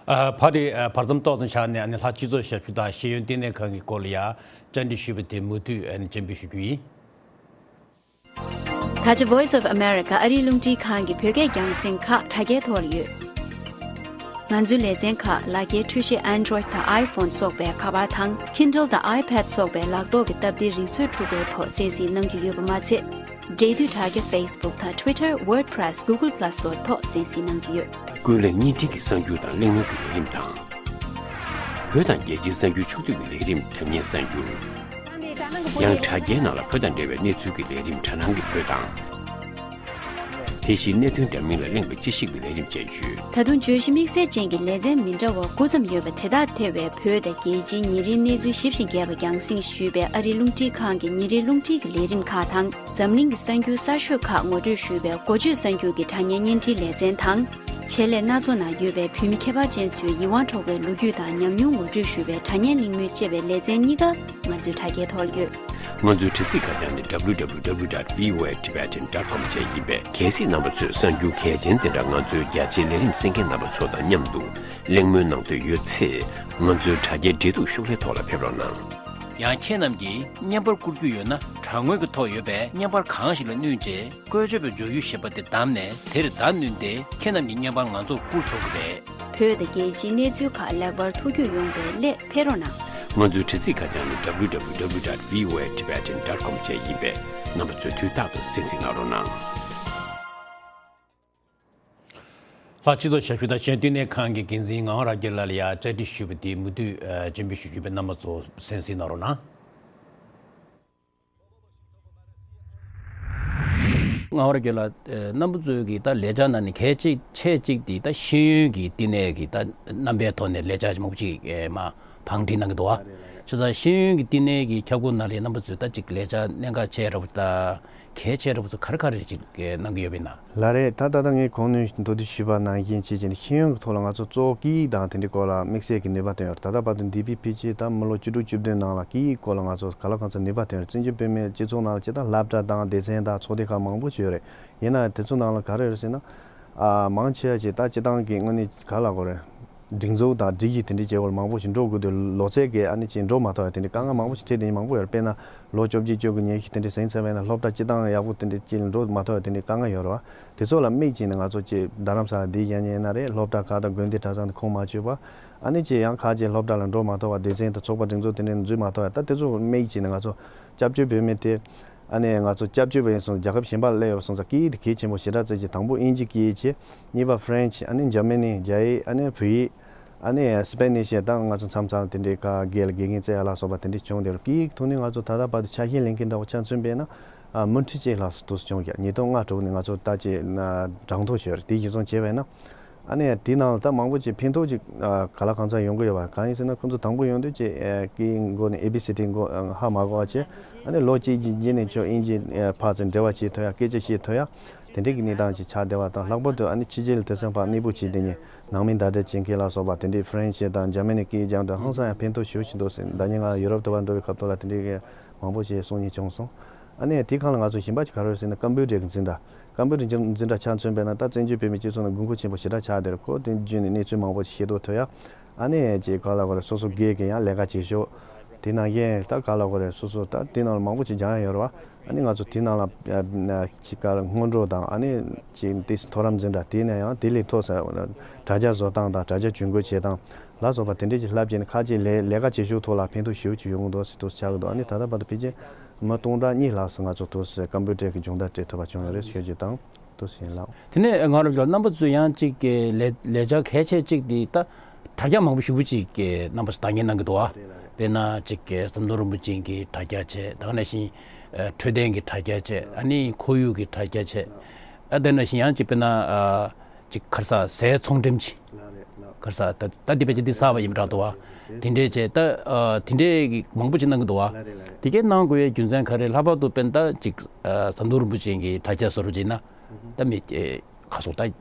ཨ་ཕ་དེ་ཨ་བར་མཚམས་ཏོག་ཙམ་བཞག་ནས་ཨ་ནི་ལྷག་སྤྱི་ཚོགས་ཞབས་ཞུ་དང་ཤེས་ཡོན་ལྟེ་གནས་ཁང་གི་སྐོར་ལ་ཡ་བཅར་འདྲི་ཞུས་པ་དེ་མུ་མཐུད་ཨ་ནི་སྤྱན་འབུལ་ཞུ་རྒྱུ་ཡིན། ད་ཆ་Voice of America ཨ་རིའི་རླུང་འཕྲིན་ཁང་གི་བོད་སྐད་རྒྱང་སྲིང་ཁག་དྲ་རྒྱའི་ཐོག་ལ་ཡོད། ང་ཚོའི་ལེ་ཚན་ཁག་ལག་འཁྱེར་འཕྲུལ་ཆས་Android་དང་iPhone་སོགས་པའི་ཁ་པར་དང་Kindle་དང་iPad་སོགས་པའི་ལག་ཐོག་གི་སྟབས་བདེའི་རིག་མཛོད་འཕྲུལ་འཁོར་ཐོག་གསན་གཟིགས་གནང་རྒྱུ་ཡོད་པ་མ་ཚད། འབྲེལ་མཐུད་དྲ་རྒྱ་Facebook་དང་Twitter, WordPress, Google Plus་སོགས་ཐོག་གསན་གཟིགས་གནང་རྒྱུ་ཡོད། ཀུན་གླེང་བརྙན་འཕྲིན་གྱི་གསར་འགྱུར་དང་གླེང་མོལ་གྱི་ལས་རིམ་དང་། བོད་དང་རྒྱལ་སྤྱིའི་གསར་འགྱུར་ཕྱོགས་བསྡུས་ཀྱི་ལས་རིམ་དྲ་བརྙན་གསར་འགྱུར། ཡང་དྲ་རྒྱའི་ནང་ལ་བོད་དང་འབྲེལ་བའི་གནས་ཚུལ་གྱི་ལས་རིམ་དྲ་སྣང་གི་བོད་དང་། དེ་བཞིན་གནད་དོན་འདྲ་མིན་ལ་གླེང་བའི་དཔྱད་ཞིབ་ཀྱི་ལས་རིམ་བཅས་ཡོད། ད་དུང་བརྗོད་གཞི་དམིགས་བསལ་ཅན་གྱི་ལེ་ཚན་མི་འདྲ་བ་དགུ་ཙམ་ཡོད་པ་དེ་དག་ཐེ་བའི་བོད་དང་རྒྱལ་སྤྱིའི་ཉིན་རེའི་གནས་ཚུལ་ཞིབ་ཅིང་རྒྱས་པ་རྒྱང་སྲིང་ཞུས་པའི་ཨ་རིའི་རླུང་འཕྲིན་ཁང་གི་ཉིན་རེའི་རླུང་འཕྲིན་གྱི་ལས་རིམ་ཁག་དང་། འཛམ་གླིང་གི་གསར་འགྱུར་གསར་ཤོས་ཁག་ངོ་སྤྲོད་ཞུས་པའི་འགོ་བརྗོད་གསར་འགྱུར་གྱི་དྲ་བརྙན་བརྙན་འཕྲིན་ལེ་ཚན་དང་། ཆེད་ལས་སྣ་ཚོགས་ནང་ཡོད་པའི་བོད་མི་ཁྱད་པར་ཅན་ཚོའི་ཡིད་དབང་འཕྲོག་པའི་ལོ་རྒྱུས་དང་ཉམས་མྱོང་ངོ་སྤྲོད་ཞུ་བའི་དྲ་བརྙན་གླེང་མོལ་ཅེས་པའི་ལེ་ཚན་གཉིས་ཀ་ང་ཚོའི་དྲ་རྒྱའི་ཐོག་ལ་ཡོད། ང་ཚོའི་དྲ་ཚིགས་ཁ་བྱང་ནི་W W W dot V O A Tibetan dot com བཅས་ཡིན་པས། གལ་སྲིད་རྣམ་པ་ཚོས་གསར་འགྱུར་གལ་ཆེན་དེ་འདྲ་ང་ཚོའི་རྒྱ་ཆེའི་ལས་རིམ་གསན་མཁན་རྣམ་པ་ཚོ་དང་མཉམ་དུ་གླེང་མོལ་གནང་འདོད་ཡོད་ཚེ། ང་ཚོའི་དྲ་རྒྱའི་འབྲེལ་གཏུག་ཤོག་ལྷེ་ཐོག་ལ་ཕེབས་རོགས་གནང་། ཡང་ཁྱེད་རྣམས་ཀྱིས་བརྙན་པར་བསྐུར་རྒྱུ་ཡོད་ན། དྲ་ངོས་ཀྱི་ཐོག་ཡོད་པའི་བརྙན་པར་གང་ཞིག་ལ་བསྣུན་རྗེས། བཀོལ་སྤྱོད་པའི་མཇུག་ཡུལ་ཞེས་པ་དེ་བདམས་ནས། དེར་བརྡ་བསྣུན་ཏེ་ཁྱེད་རྣམས་ཀྱི་བརྙན་པར་ང་ཚོར་བསྐུར་ཆོག་གི་རེད། བོད་དང་རྒྱལ་སྤྱིའི་གནས་ཚུལ་ཁག་ལེགས་པར་ཐུགས་རྒྱུས་ཡོང་བའི་སླད་ཕེབས་རོགས་གནང་། ང་ཚོའི་དྲ་ཚིགས་ཁ་བྱང་ནི་W W W dot V O A Tibetan dot com བཅས་ཡིན་པས། རྣམ་པ་ཚོས་དུས་རྟག་ཏུ་གསན་གཟིགས་གནང་རོགས་གནང་། ལྷག་སྤྱི་ཚོགས་ཞབས་ཞུ་དང་ཤེས་ཡོན་ལྟེ་གནས་ཁང་གི་འགན་འཛིན་ངག་དབང་རབ་རྒྱས་ལགས་ལ་ཡང་བཅར་འདྲི་ཞུས་པ་དེ་མུ་མཐུད་ཨ་སྤྱན་འབུལ་ཞུ་རྒྱུ་ཡིན་པས། རྣམ་པ་ཚོ་གསན་གཟིགས་གནང་རོགས་གནང་། ངག་དབང་རབ་རྒྱས་ལགས། ཨ་རྣམ་པ་ཚོའི་གི་ད་ལས་འཆར་ནང་ནས་གལ་ཆེ་ཆེ་གཅིག་དེ་ད་ཤེས་ཡོན་གྱི་ལྟེ་གནས་ཀྱི་ད་རྣམ་པའི་ཐོག་ནས་ལས་འཆར་མང་པོ་ཅིག་ཨེ་མ་བང་སྒྲིག་གནང་གི་འདུག་བ། བྱས་ཙང་ཤེས་ཡོན་གྱི་ལྟེ་གནས་ཀྱི་ཁྱབ་ཁོངས་ནང་ལ་རྣམ་པ་ཚོས་ད་ཅིག་ལས་འཆར་གནད་འགག་ཆེ་དྲགས་པོ་ད་གལ་ཆེ་དྲགས་པོ་ཚོ་ག་རེ་ག་རེ་ཅིག་གནང་གི་ཡོད་པ་ཡིན་ན། ལགས་རེད། ད་ད་ལྟ་ངས་གོང་ནས་མདོར་བསྡུས་ཞུས་པ་ནང་བཞིན་བྱས་བྱས་ནས་ཤེས་ཡོན་གྱི་ཐོག་ལ་ང་ཚོ་གཙོ་བོ་སྐད་ཡིག་དང་དེ་འདྲའི་སྐོར་ལ་དམིགས་བསལ་གྱི་ནུས་པ་བཏོན་ཡོད་རེད། ད་ལྟ་བར་དུ་འདས་པའི་ཕལ་ཆེར་ད་མི་ལོ་བཅུ་དྲུག་བཅུ་བདུན་ནང་ལ་སྐད་ཡིག་སྐོར་ལ་ང་ཚོ་གང་ལ་གང་འཚམ་ནུས་པ་བཏོན་ཡོད་རེད། བཙན་བྱོལ་བོད་མིའི་སྤྱི་ཚོགས་ནང་ལ་སྤྱིར་བཏང་སློབ་གྲྭ་དང་སྡེ་ཚན་དང་ཚོགས་སྡེ་ཁག་མང་པོ་ཞིག་ཡོད་རེད། ཡིན་ན་དེ་ཚོ་ནང་ལ་ག་རེ་ཡོད་རེད་ཟེར་ན། ཨ་མང་ཆེ་བ་ཅིག་ད་སྤྱིར་བཏང་གི་དངོས་གནས་ག་ལ་གོ་རེད། སྒྲིག་འཛུགས་དང་སྒྲིག་གཞི་དེ་འདྲའི་བྱེད་སྒོ་ལ་མང་པོ་ཞིག་འགྲོ་དགོས་དུས་ལོ་ཚད་ཀྱིས་ཨ་ནི་ཅིག་འགྲོ་མ་ཐུབ་པ་དེ་འདྲའི་དཀའ་ངལ་མང་པོ་ཞིག་འཕྲད་བསྡད་མཁན་མང་པོ་ཡོད་རེད། དཔེར་ན་ལོ་བཅོ་བརྒྱད་བཅོ་དགུ་ཉི་ཤུ་དེ་འདྲའི་ཟིན་ཚར་བ་ཡིན་ན་སློབ་གྲྭ་སྤྱིར་བཏང་ཡག་པོ་དེ་འདྲའི་ཅིག་ལ་འགྲོ་མ་ཐུབ་པ་དེ་འདྲའི་དཀའ་ངལ་ཡོད་རེད་བ། དེ་ཚོ་ལ་དམིགས་བྱས་ནས་ང་ཚོ་ཅིག་རྡ་རམ་ས་ལ་བསྡད་བཞག་མཁན་ཡིན་ན་རེད། སློབ་གྲྭ་ཁག་དང་དགོན་སྡེ་གྲྭ་ཚང་དེ་ཁོངས་མ་ཆུད་པ། ཨ་ནི་ཅིག་ཡང་ཁག་ཅིག་སློབ་གྲྭ་ལ་འགྲོ་མ་ཐུབ་པ། སྡེ་ཚན་དང་ཚོགས་པ་སྒྲིག་འཛུགས་དེ་འདྲའི་འཛུལ་མ་ཐུབ་པ། ད་དེ་ཚོ་དམིགས་བྱས་ནས་ང་ཚོ་སྐྱབས་བཅོལ་བོད་མི་དེ། ཨ་ནི་ང་ཚོ་སྐྱབས་བཅོལ་བ་ཡིན་སོང་རྒྱལ་ཁབ་གཞན་པ་ལ་སླེབས་ཡོད་སོང་ཙང་སྐད་ཡིག་དེ་གལ་ཆེན་པོ་ཞེ་དྲག་བརྩི་བྱས། དང་པོ་དབྱིན་ཇི་སྐད་ཡིག་བྱས། གཉིས་པ་ཧྥ་རན་ཆི། ཨ་ནི་འཇར་མ་ནི། རྒྱ་ཡིག། ཨ་ནི་བོད་ཡིག། ཨ་ནི་སི་པེ་ནི་ཤི། ད་ང་ཚོ་མཚམས་མཚམས་དེ་འདྲའི་ཁ་སྐད་ལ་དགེ་རྒན་བཙལ་ཡ་ལ་སོགས་པ་དེ་འདྲའི་བྱུང་། དེ་ལ་སྐད་ཡིག་ཐོག་ནས་ང་ཚོ་ད་ལྟ་བར་དུ་ཆ་ཤས་ལེན་མཁན་འདྲ་བོ་ཆ་མཚོན་པས་ན། ཨ་མུ་མཐུད་ཅིག་ལྷག་སུ་དུས་སུ་བྱུང་ཡ། ཉིས་སྟོང་ལྔ་དྲུག་ནས་ང་ཚོ་ད་ཅིག་གྲངས་ཐོ་ཞུ་ཡ་རེད། དེ་གཞིར་བཟུང་བྱས་པས་ན། ཨ་ནི་དེའི་ནང་ལ་ད་མང་པོ་ཅིག་ཕན་ཐོགས་ཅིག་ཨ་ག་ལ་གང་འཚམ་ཡོང་གི་ཡོད་པ། གང་ཡིན་ཟེར་ན་ཁོང་ཚོ་དང་པོ་ཡོང་དུས་ཅིག་ཨ་སྐད་ཡིག་མགོ་ནས་ཨེ་བི་སི་ཌི་མགོ་ཨ་ཧ་མ་གོ་བ་བྱས། ཨ་ནི་ལོ་གཅིག་གཅིག་རྗེས་ནས་ཁྱོད་དབྱིན་ཇི་ཨ་ཕར་ཚུར་འབྲེལ་བ་བྱེད་ཐུབ་ཡ། སྐད་ཆ་བཤད་ཐུབ་ཡ། དེ་འདྲའི་གི་གནས་སྟངས་ཅིག་ཆགས་བསྡད་པ་དང་། ལྷག་པར་དུ་ཨ་ནི་ཕྱི་རྒྱལ་ལ་དེང་སང་ཕར་གནས་སྤོ་བྱས་བསྡད་མཁན་ནང་མི་ཟླ་སྒྲིལ་བྱེད་མཁན་ལ་སོགས་པ་དེ་འདྲའི་ཧྥ་རན་ཆི་དང་འཇར་མ་ནི་སྐད་ཡིག་སྦྱངས་དུས་ཧང་སང་ཡང་ཕན་ཐོགས་ཞེ་པོ་ཞིག་འདུག་ཟེར། ཟླ་ཉིན་ང་ཡུ་རོབ་དུ་བར་འགྲོ་བའི་སྐབས་ཐོག་ལ་དེ་འདྲའི་གི་མང་པོ་ཞིག་གསུང་མཁན་བྱུང་སོང་། ཨ་ནི་དེའི་སྒང་ལ་ང་ཚོ་གཞན་པ་ཅིག་ག་རེ་རེད་ཟེར་ན། ཀམ་པུ་ཊར་གྱི་འཛིན་གྲྭ། ཀམ་པུ་ཊར་འཛིན་གྲྭ་ཆ་མཚོན་པས་ན་ད་བཙན་བྱོལ་བོད་མིའི་སྤྱི་ཚོགས་ནང་དགོས་མཁོ་ཆེན་པོ་ཞེ་དྲག་ཆགས་བསྡད་རེད། ཁོ་དེ་བརྒྱུད་ནས་གནས་ཚུལ་མང་པོ་ཞིག་ཤེས་རྟོགས་ཐུབ་ཡ། ཨ་ནི་ཅིག་ག་ལ་ག་རེ་སོ་སོ་སྒེར་གྱི་ཡང་ལས་ཀ་བྱེད་ཕྱོགས། དེ་ནང་བཞིན་ད་ག་ལ་གོ་རེད། སོ་སོ་ད་དེ་ནང་ལ་མང་པོ་ཅིག་སྦྱང་ཡ་ཡོད་རེད་བ། ཨ་ནི་ང་ཚོ་དེ་ནང་ལ་ཅིག་ག་ལ་སྔོན་འགྲོ་དང་ཨ་ནི་ཅིག་དེ་མཐོ་རིམ་འཛིན་གྲྭ་དེ་ནས་ཡང་དེ་ལས་མཐོ་ས་དྲ་རྒྱ་བཟོ་སྟངས་དང་དྲ་རྒྱ་ཇུས་འགོད་བྱེད་སྟངས་ལ་སོགས་པ་དེ་འདྲས་ཀྱི་བསླབ་བྱས་ནས་ཁ་ཅིག་ལས་ལས་ཀ་བྱེད་ཤུགས་ཐོག་ལ་ཕན་ཐོགས་ཞེ་པོ་ཅིག་ཡོང་གི་འདུག་ཟེར་དུས་ཆགས་ཀྱི་འདུག་ཨ་ནི་ད་ལྟ་བར་དུ་ཕལ་ཆེར་མི་སྟོང་ཕྲག་གཉིས་ལྷག་ཙམ་ང་ཚོ་དུས་ཀམ་པུ་ཊར་གྱི་སྦྱོང་བརྡར་སྤྲད་ཐུབ་པ་བྱུང་ཡོད་རེད་ཞུ་རྒྱུ་དང་དུ་ཟིན་ལགས། དེ་ནས་ང་རང་ཚོ་རྣམ་པ་ཚོ་ཡང་གཅིག་གི་ལས་ལས་བྱ་གལ་ཆེ་གཅིག་དེ་ད་དྲ་རྒྱ་མང་པོ་ཞེ་པོ་ཅིག་གི་རྣམ་པ་ཚོ་བདག་གཉེར་གནང་གི་འདུག་བ། དཔེར་ན་གཅིག་གི་ཟམ་གདོང་རིན་པོ་ཆེ་གི་དྲ་རྒྱ་བྱས། ད་ག་ནང་བཞིན་འཕྲོད་བསྟེན་གྱི་དྲ་རྒྱ་བྱས། ཨ་ནི་ཁོར་ཡུག་གི་དྲ་རྒྱ་བྱས། ཨ་དེ་ནང་བཞིན་ཡང་གཅིག་དཔེར་ན་གཅིག་ག་རེ་ཟ་ཟས་ཚོང་འགྲེམས་ཅིག་ག་རེ་ཟ་ད་ད་འདི་ཕལ་ཆེར་འདི་ཟ་བ་ཡིན་འདྲ་འདུག་བ། དེ་འདྲས་བྱས་ད་དེ་འདྲས་ཀྱི་མང་པོ་ཅིག་གནང་གི་འདུག་བ། དེ་གས་གནང་དགོས་པའི་རྒྱུ་མཚན་ག་རེ། ལྷག་པར་དུ་དཔེར་ན་ད་གཅིག་ཟམ་གདོང་རིན་པོ་ཆེ་གི་དྲ་རྒྱ་བཟོ་རུ་བྱས་ན་ད་མི་ཁ་སོག་ད་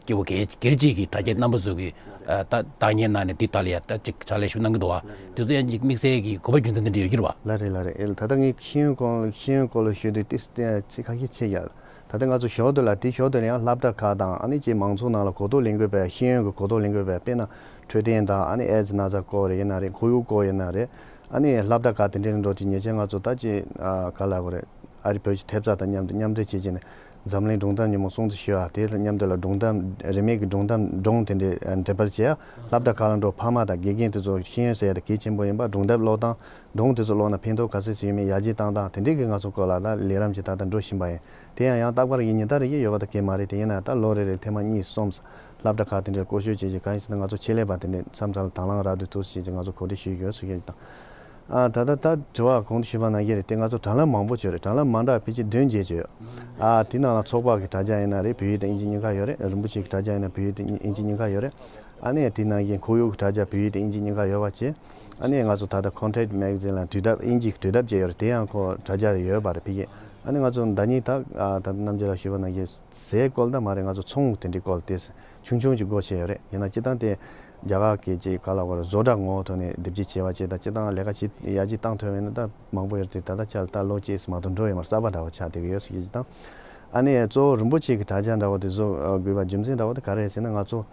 སྐྱེ་བོ་སྒེར་སྒེར་གཅིག་གི་དྲ་རྒྱ་རྣམ་པ་ཚོ་གི་ད་བདག་གཉེར་གནང་ནས་འདི་ལྟ་ལ་ཡ་ད་གཅིག་ཕྱག་ལས་ཞུ་གནང་གི་འདུག་བ། དེ་ཚོ་ཡང་གཅིག་དམིགས་བསལ་གྱི་དགོས་པ་རྒྱུ་མཚན་དེ་འདྲ་ཡོད་ཀྱི་རེད་བ། ལགས་རེད་ལགས་རེད། ཨེ་ད་ལྟ་ངས་ཤེས་ཡོན་སྐོར་ཤེས་ཡོན་སྐོར་ལ་ཞུས་དུས་ཏིས་ཏེ་ཚིག་ཁ་ཤས་ཆེ་ཡ། ད་ལྟ་ང་ཚོ་ཞོར་དུ་ལ་དེ་ཞོར་དུ་ལ་ཡང་སློབ་གྲྭ་ཁག་དང་ཨ་ནི་ཅིག་མང་ཚོགས་ནང་ལ་གོ་རྟོགས་ལེན་དགོས་པའི་ཤེས་ཡོན་གྱི་གོ་རྟོགས་ལེན་དགོས་པའི་དཔེར་ན་འཕྲོད་བསྟེན་དང་ཨ་ནི་ཨེ་ཛི་ན་ཚ་སྐོར་ཡིན་ན་རེད། ཁོར་ཡུག་སྐོར་ཡིན་ན་རེད། ཨ་ནི་སློབ་གྲྭ་ཁག་དེ་འདྲའི་འགྲོ་དུས་ཉེ་ཆར་ང་ཚོ་ད་ཅི་ག་ལ་གོ་རེད། ཨ་རི་བོད་ཀྱི་ཐེབས་རྩ་དང་མཉམ་དུ་མཉམ་འབྲེལ་བྱེད་ཀྱི་ནས་འཛམ་གླིང་སྒྲུང་གཏམ་ཉིན་མོ་སྲུང་བརྩི་ཞུ་བ་དེ་དང་མཉམ་དུ་ལ་སྒྲུང་གཏམ་རིན་མེད་ཀྱི་སྒྲུང་གཏམ་སྒྲུང་དེ་འདྲའི་འགྲེམས་སྤེལ་བྱས། སློབ་གྲྭ་ཁག་ལ་འགྲོ་ཕ་མ་དང་དགེ་རྒན་དེ་ཚོ་ཤེས་ཡོན་ཟེར་ཡ་དེ་གལ་ཆེན་པོ་ཡིན་པ། སྒྲུང་དེབ་ཀློག་སྟངས། སྒྲུང་དེ་ཚོ་ཀློག་ན་ཕན་ཐོགས་ག་ཚོད་ཅིག་ཡོད་མེད་ཡར་རྒྱས་བཏང་སྟངས་དེ་འདྲའི་གི་ང་ཚོ་སྐོར་ལ་ད་ལས་རིམ་ཅིག་ད་ལྟ་འགྲོ་བཞིན་པ་ཡིན། དེ་ཡང་ཡང་རྟག་པར་གྱི་ཉིན་ལྟར་གྱི་ཡོད་པ་ད་གལ་མ་རེད། དེ་ཡིན་ན་ད་ལོ་རེ་རེར་ཐེངས་མ་གཉིས་གསུམ་སློབ་གྲྭ་ཁག་དེ་འདྲར་སྐོར་ཞིབ་བྱེད་ཀྱི་གང་ཡིན་ཟེར་ན་ང་ཚོ་ཆེད་ལས་པ་དེ་འདྲའི་མཚམས་མཚམས་ལ་དང་བླངས་རག་དུས་ཐུགས་སུ་ཆེད་ཀྱི་ང་ཚོ་གོ་སྒྲིག་ཞུས་ཡོད་ཟེར་གྱི་དང་། ཨ་ད་ལྟ་ད་དྲི་བ་གོང་དུ་ཞུས་པ་ནང་བཞིན་རེད་དེ། ང་ཚོ་དྲ་ལམ་མང་པོ་ཅིག་ཡོད་རེད། དྲ་ལམ་མ་འདྲ་བ་ཕལ་ཆེར་བདུན་བརྒྱད་ཅིག་ཡོད། ཨ་དེ་ནང་ལ་ཚོགས་པ་གི་དྲ་རྒྱ་ཡིན་ན་རེད། བོད་ཡིག་དང་དབྱིན་ཇི་གཉིས་ཀ་ཡོད་རེད། རིན་པོ་ཆེ་གི་དྲ་རྒྱ་ཡིན་ན་བོད་ཡིག་དང་དབྱིན་ཇི་གཉིས་ཀ་ཡོད་རེད། ཨ་ནི་དེ་ནང་བཞིན་ཁོར་ཡུག་གི་དྲ་རྒྱ་བོད་ཡིག་དང་དབྱིན་ཇི་གཉིས་ཀ་ཡོད་པ་བྱས། ཨ་ནི་ང་ཚོ་ད་ལྟ་Contact Magazine ལ་དུས་དེབ་དབྱིན་ཇི་གི་དུས་དེབ་ཅིག་ཡོད་རེད། དེ་ཡང་ཁོ་དྲ་རྒྱ་ཡོད་པ་རེད་ཕ་གི། ཨ་ནི་ང་ཚོ་ཟླ་ཉིན་ད་ཨ་ད་ལྟ་རྣམ་རྒྱལ་ལགས་ཞུས་པ་ནང་བཞིན་ཟས་སྐོར་ད་མ་རེད། ང་ཚོ་ཚོང་དེ་འདྲའི་སྐོར་དེ་ཆུང་ཆུང་ཅིག་སྒོ་ཕྱེ་ཡོད་རེད། ཡིན་ན་སྤྱིར་བཏང་དེ་རྒྱ་གར་གྱི་ཅིག་ག་ལ་བར་བཟོ་གྲྭ་ངོ་བོ་ཐོག་ནས་སྡེབ་སྦྱོར་བྱས་པ་བྱས་དང་སྤྱིར་བཏང་ལས་ཀ་ཅིག་ཡར་རྒྱས་བཏང་ཐུབ་ཡོད་ན་ད་མང་པོ་ཡོད་རེད་དེ། ད་ལྟ་ཆ་ལ་ད་ལོ་གཅིག་ཙམ་མ་གཏོགས་འགྲོ་ཡོད་མ་རེད། གསར་པ་འདྲ་བོ་ཆགས་བསྡད་ཀྱི་ཡོད་ཟེར་གྱི་དང་། ཨ་ནི་གཙོ་བོ་རིན་པོ་ཆེ་གི་དྲ་རྒྱ་འདྲ་བོ་དེ་བཟོ་དགོས་པ་རྒྱུ་མཚན་འདྲ་བོ་དེ་ག་རེ་རེད་ཟེར་ན། ང་ཚོ་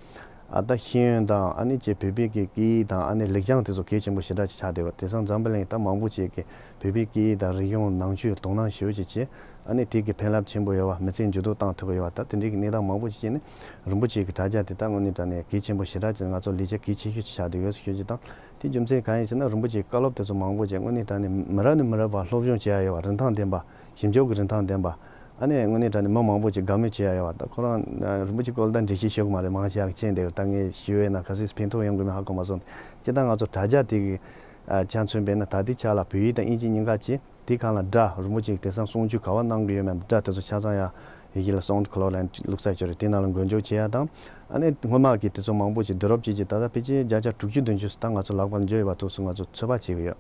ཨ་ད་ཤེས་ཡོན་དང་ཨ་ནི་ཅིག་བོད་པའི་གི་སྐད་ཡིག་དང་ཨ་ནི་ལེགས་བྱང་དེ་ཚོ་གལ་ཆེན་པོ་ཞེ་དྲག་ཅིག་ཆགས་བསྡད་པ་དེ་སང་འཛམ་བུ་གླིང་ད་མང་པོ་ཅིག་གི་བོད་པའི་སྐད་ཡིག་དང་རིག་གཞུང་ནང་ཆོས་དོ་སྣང་ཞེ་པོ་ཅིག་བྱས། ཨ་ནི་དེ་གི་ཕན་རླབས་ཆེན་པོ་ཡོད་པ། མི་ཚེ་འགྱུར་ལྡོག་བཏང་ཐུབ་ཀྱི་ཡོད་པ། ད་དེ་འདྲའི་གི་གནས་སྟངས་མང་པོ་ཞིག་བྱས་ནས་རིན་པོ་ཆེ་གི་དྲ་རྒྱ་དེ་ད་དངོས་གནས་དྲང་གནས་གལ་ཆེན་པོ་ཞེ་དྲག་ཅིག་ང་ཚོ་ལས་བྱེད་གལ་ཆེ་ཤོས་ཅིག་ཆགས་བསྡད་ཡོད་ཟེར་ཞུ་རྒྱུ་དང་། དེ་རྒྱུ་མཚན་གང་ཡིན་ཟེར་ན་རིན་པོ་ཆེའི་བཀའ་སློབ་དེ་ཚོ་མང་པོ་ཅིག་དངོས་གནས་དྲང་གནས་མི་རབས་ནས་མི་རབས་བར་སློབ་སྦྱོང་བྱེད་ཡ་ཡོད་པ། རིན་ཐང་ལྡན་པ། ཞིབ་འཇུག་གི་རིན་ཐང་ལྡན་པ། ཨ་ནི་དངོས་གནས་དྲང་གནས་མི་མང་པོ་ཅིག་དགའ་མོས་བྱེད་ཡ་ཡོད་པ། ད་ཁོ་རང་རིན་པོ་ཆེའི་སྐོར་ལ་ད་འགྲེལ་བཤད་ཞུ་གི་མ་རེད། མང་ཆེ་བ་མཁྱེན་བསྡད་ཡོད། ད་ངས་ཞུས་པ་ཡིན་ན་ག་ཚོད་ཕན་ཐོགས་ཡོང་གི་མེད་ཧ་གོ་མ་སོང་། སྤྱིར་བཏང་ང་ཚོ་དྲ་རྒྱ་དེ་གི་ཆ་མཚོན་པས་ན་ད་ལྟའི་ཆ་ལ་བོད་ཡིག་དང་དབྱིན་ཇི་གཉིས་ཀ་བྱས། དེའི་སྒང་ལ་སྒྲ་རིན་པོ་ཆེ་གིས་དེང་སང་གསུང་ཆོས་ག་པར་གནང་གི་ཡོད་མེད་སྒྲ་དེ་ཚོ་ཆ་ཚང་ཡང་ཡི་གེ་ལ་SoundCloud ལ་བླུགས་ས་ཡོད་རེད། དེ་ནང་ལ་འགོ་འཛུགས་བྱེད་ཡ་དང་། ཨ་ནི་སྔོན་མ་གི་དེ་ཚོ་མང་པོ་ཅིག་བསྡུ་རུབ་བྱས་རྗེས་ད་ལྟ་ཕལ་ཆེར་བརྒྱ་ཆ་དྲུག་ཅུ་བདུན་ཅུ་ད་ང་ཚོ་ལག་པར་འབྱོར་ཡོད་པ་ཐུགས་སུ་ང་ཚོ་ཚོད་དཔག་བྱེད་ཀྱི་ཡོད།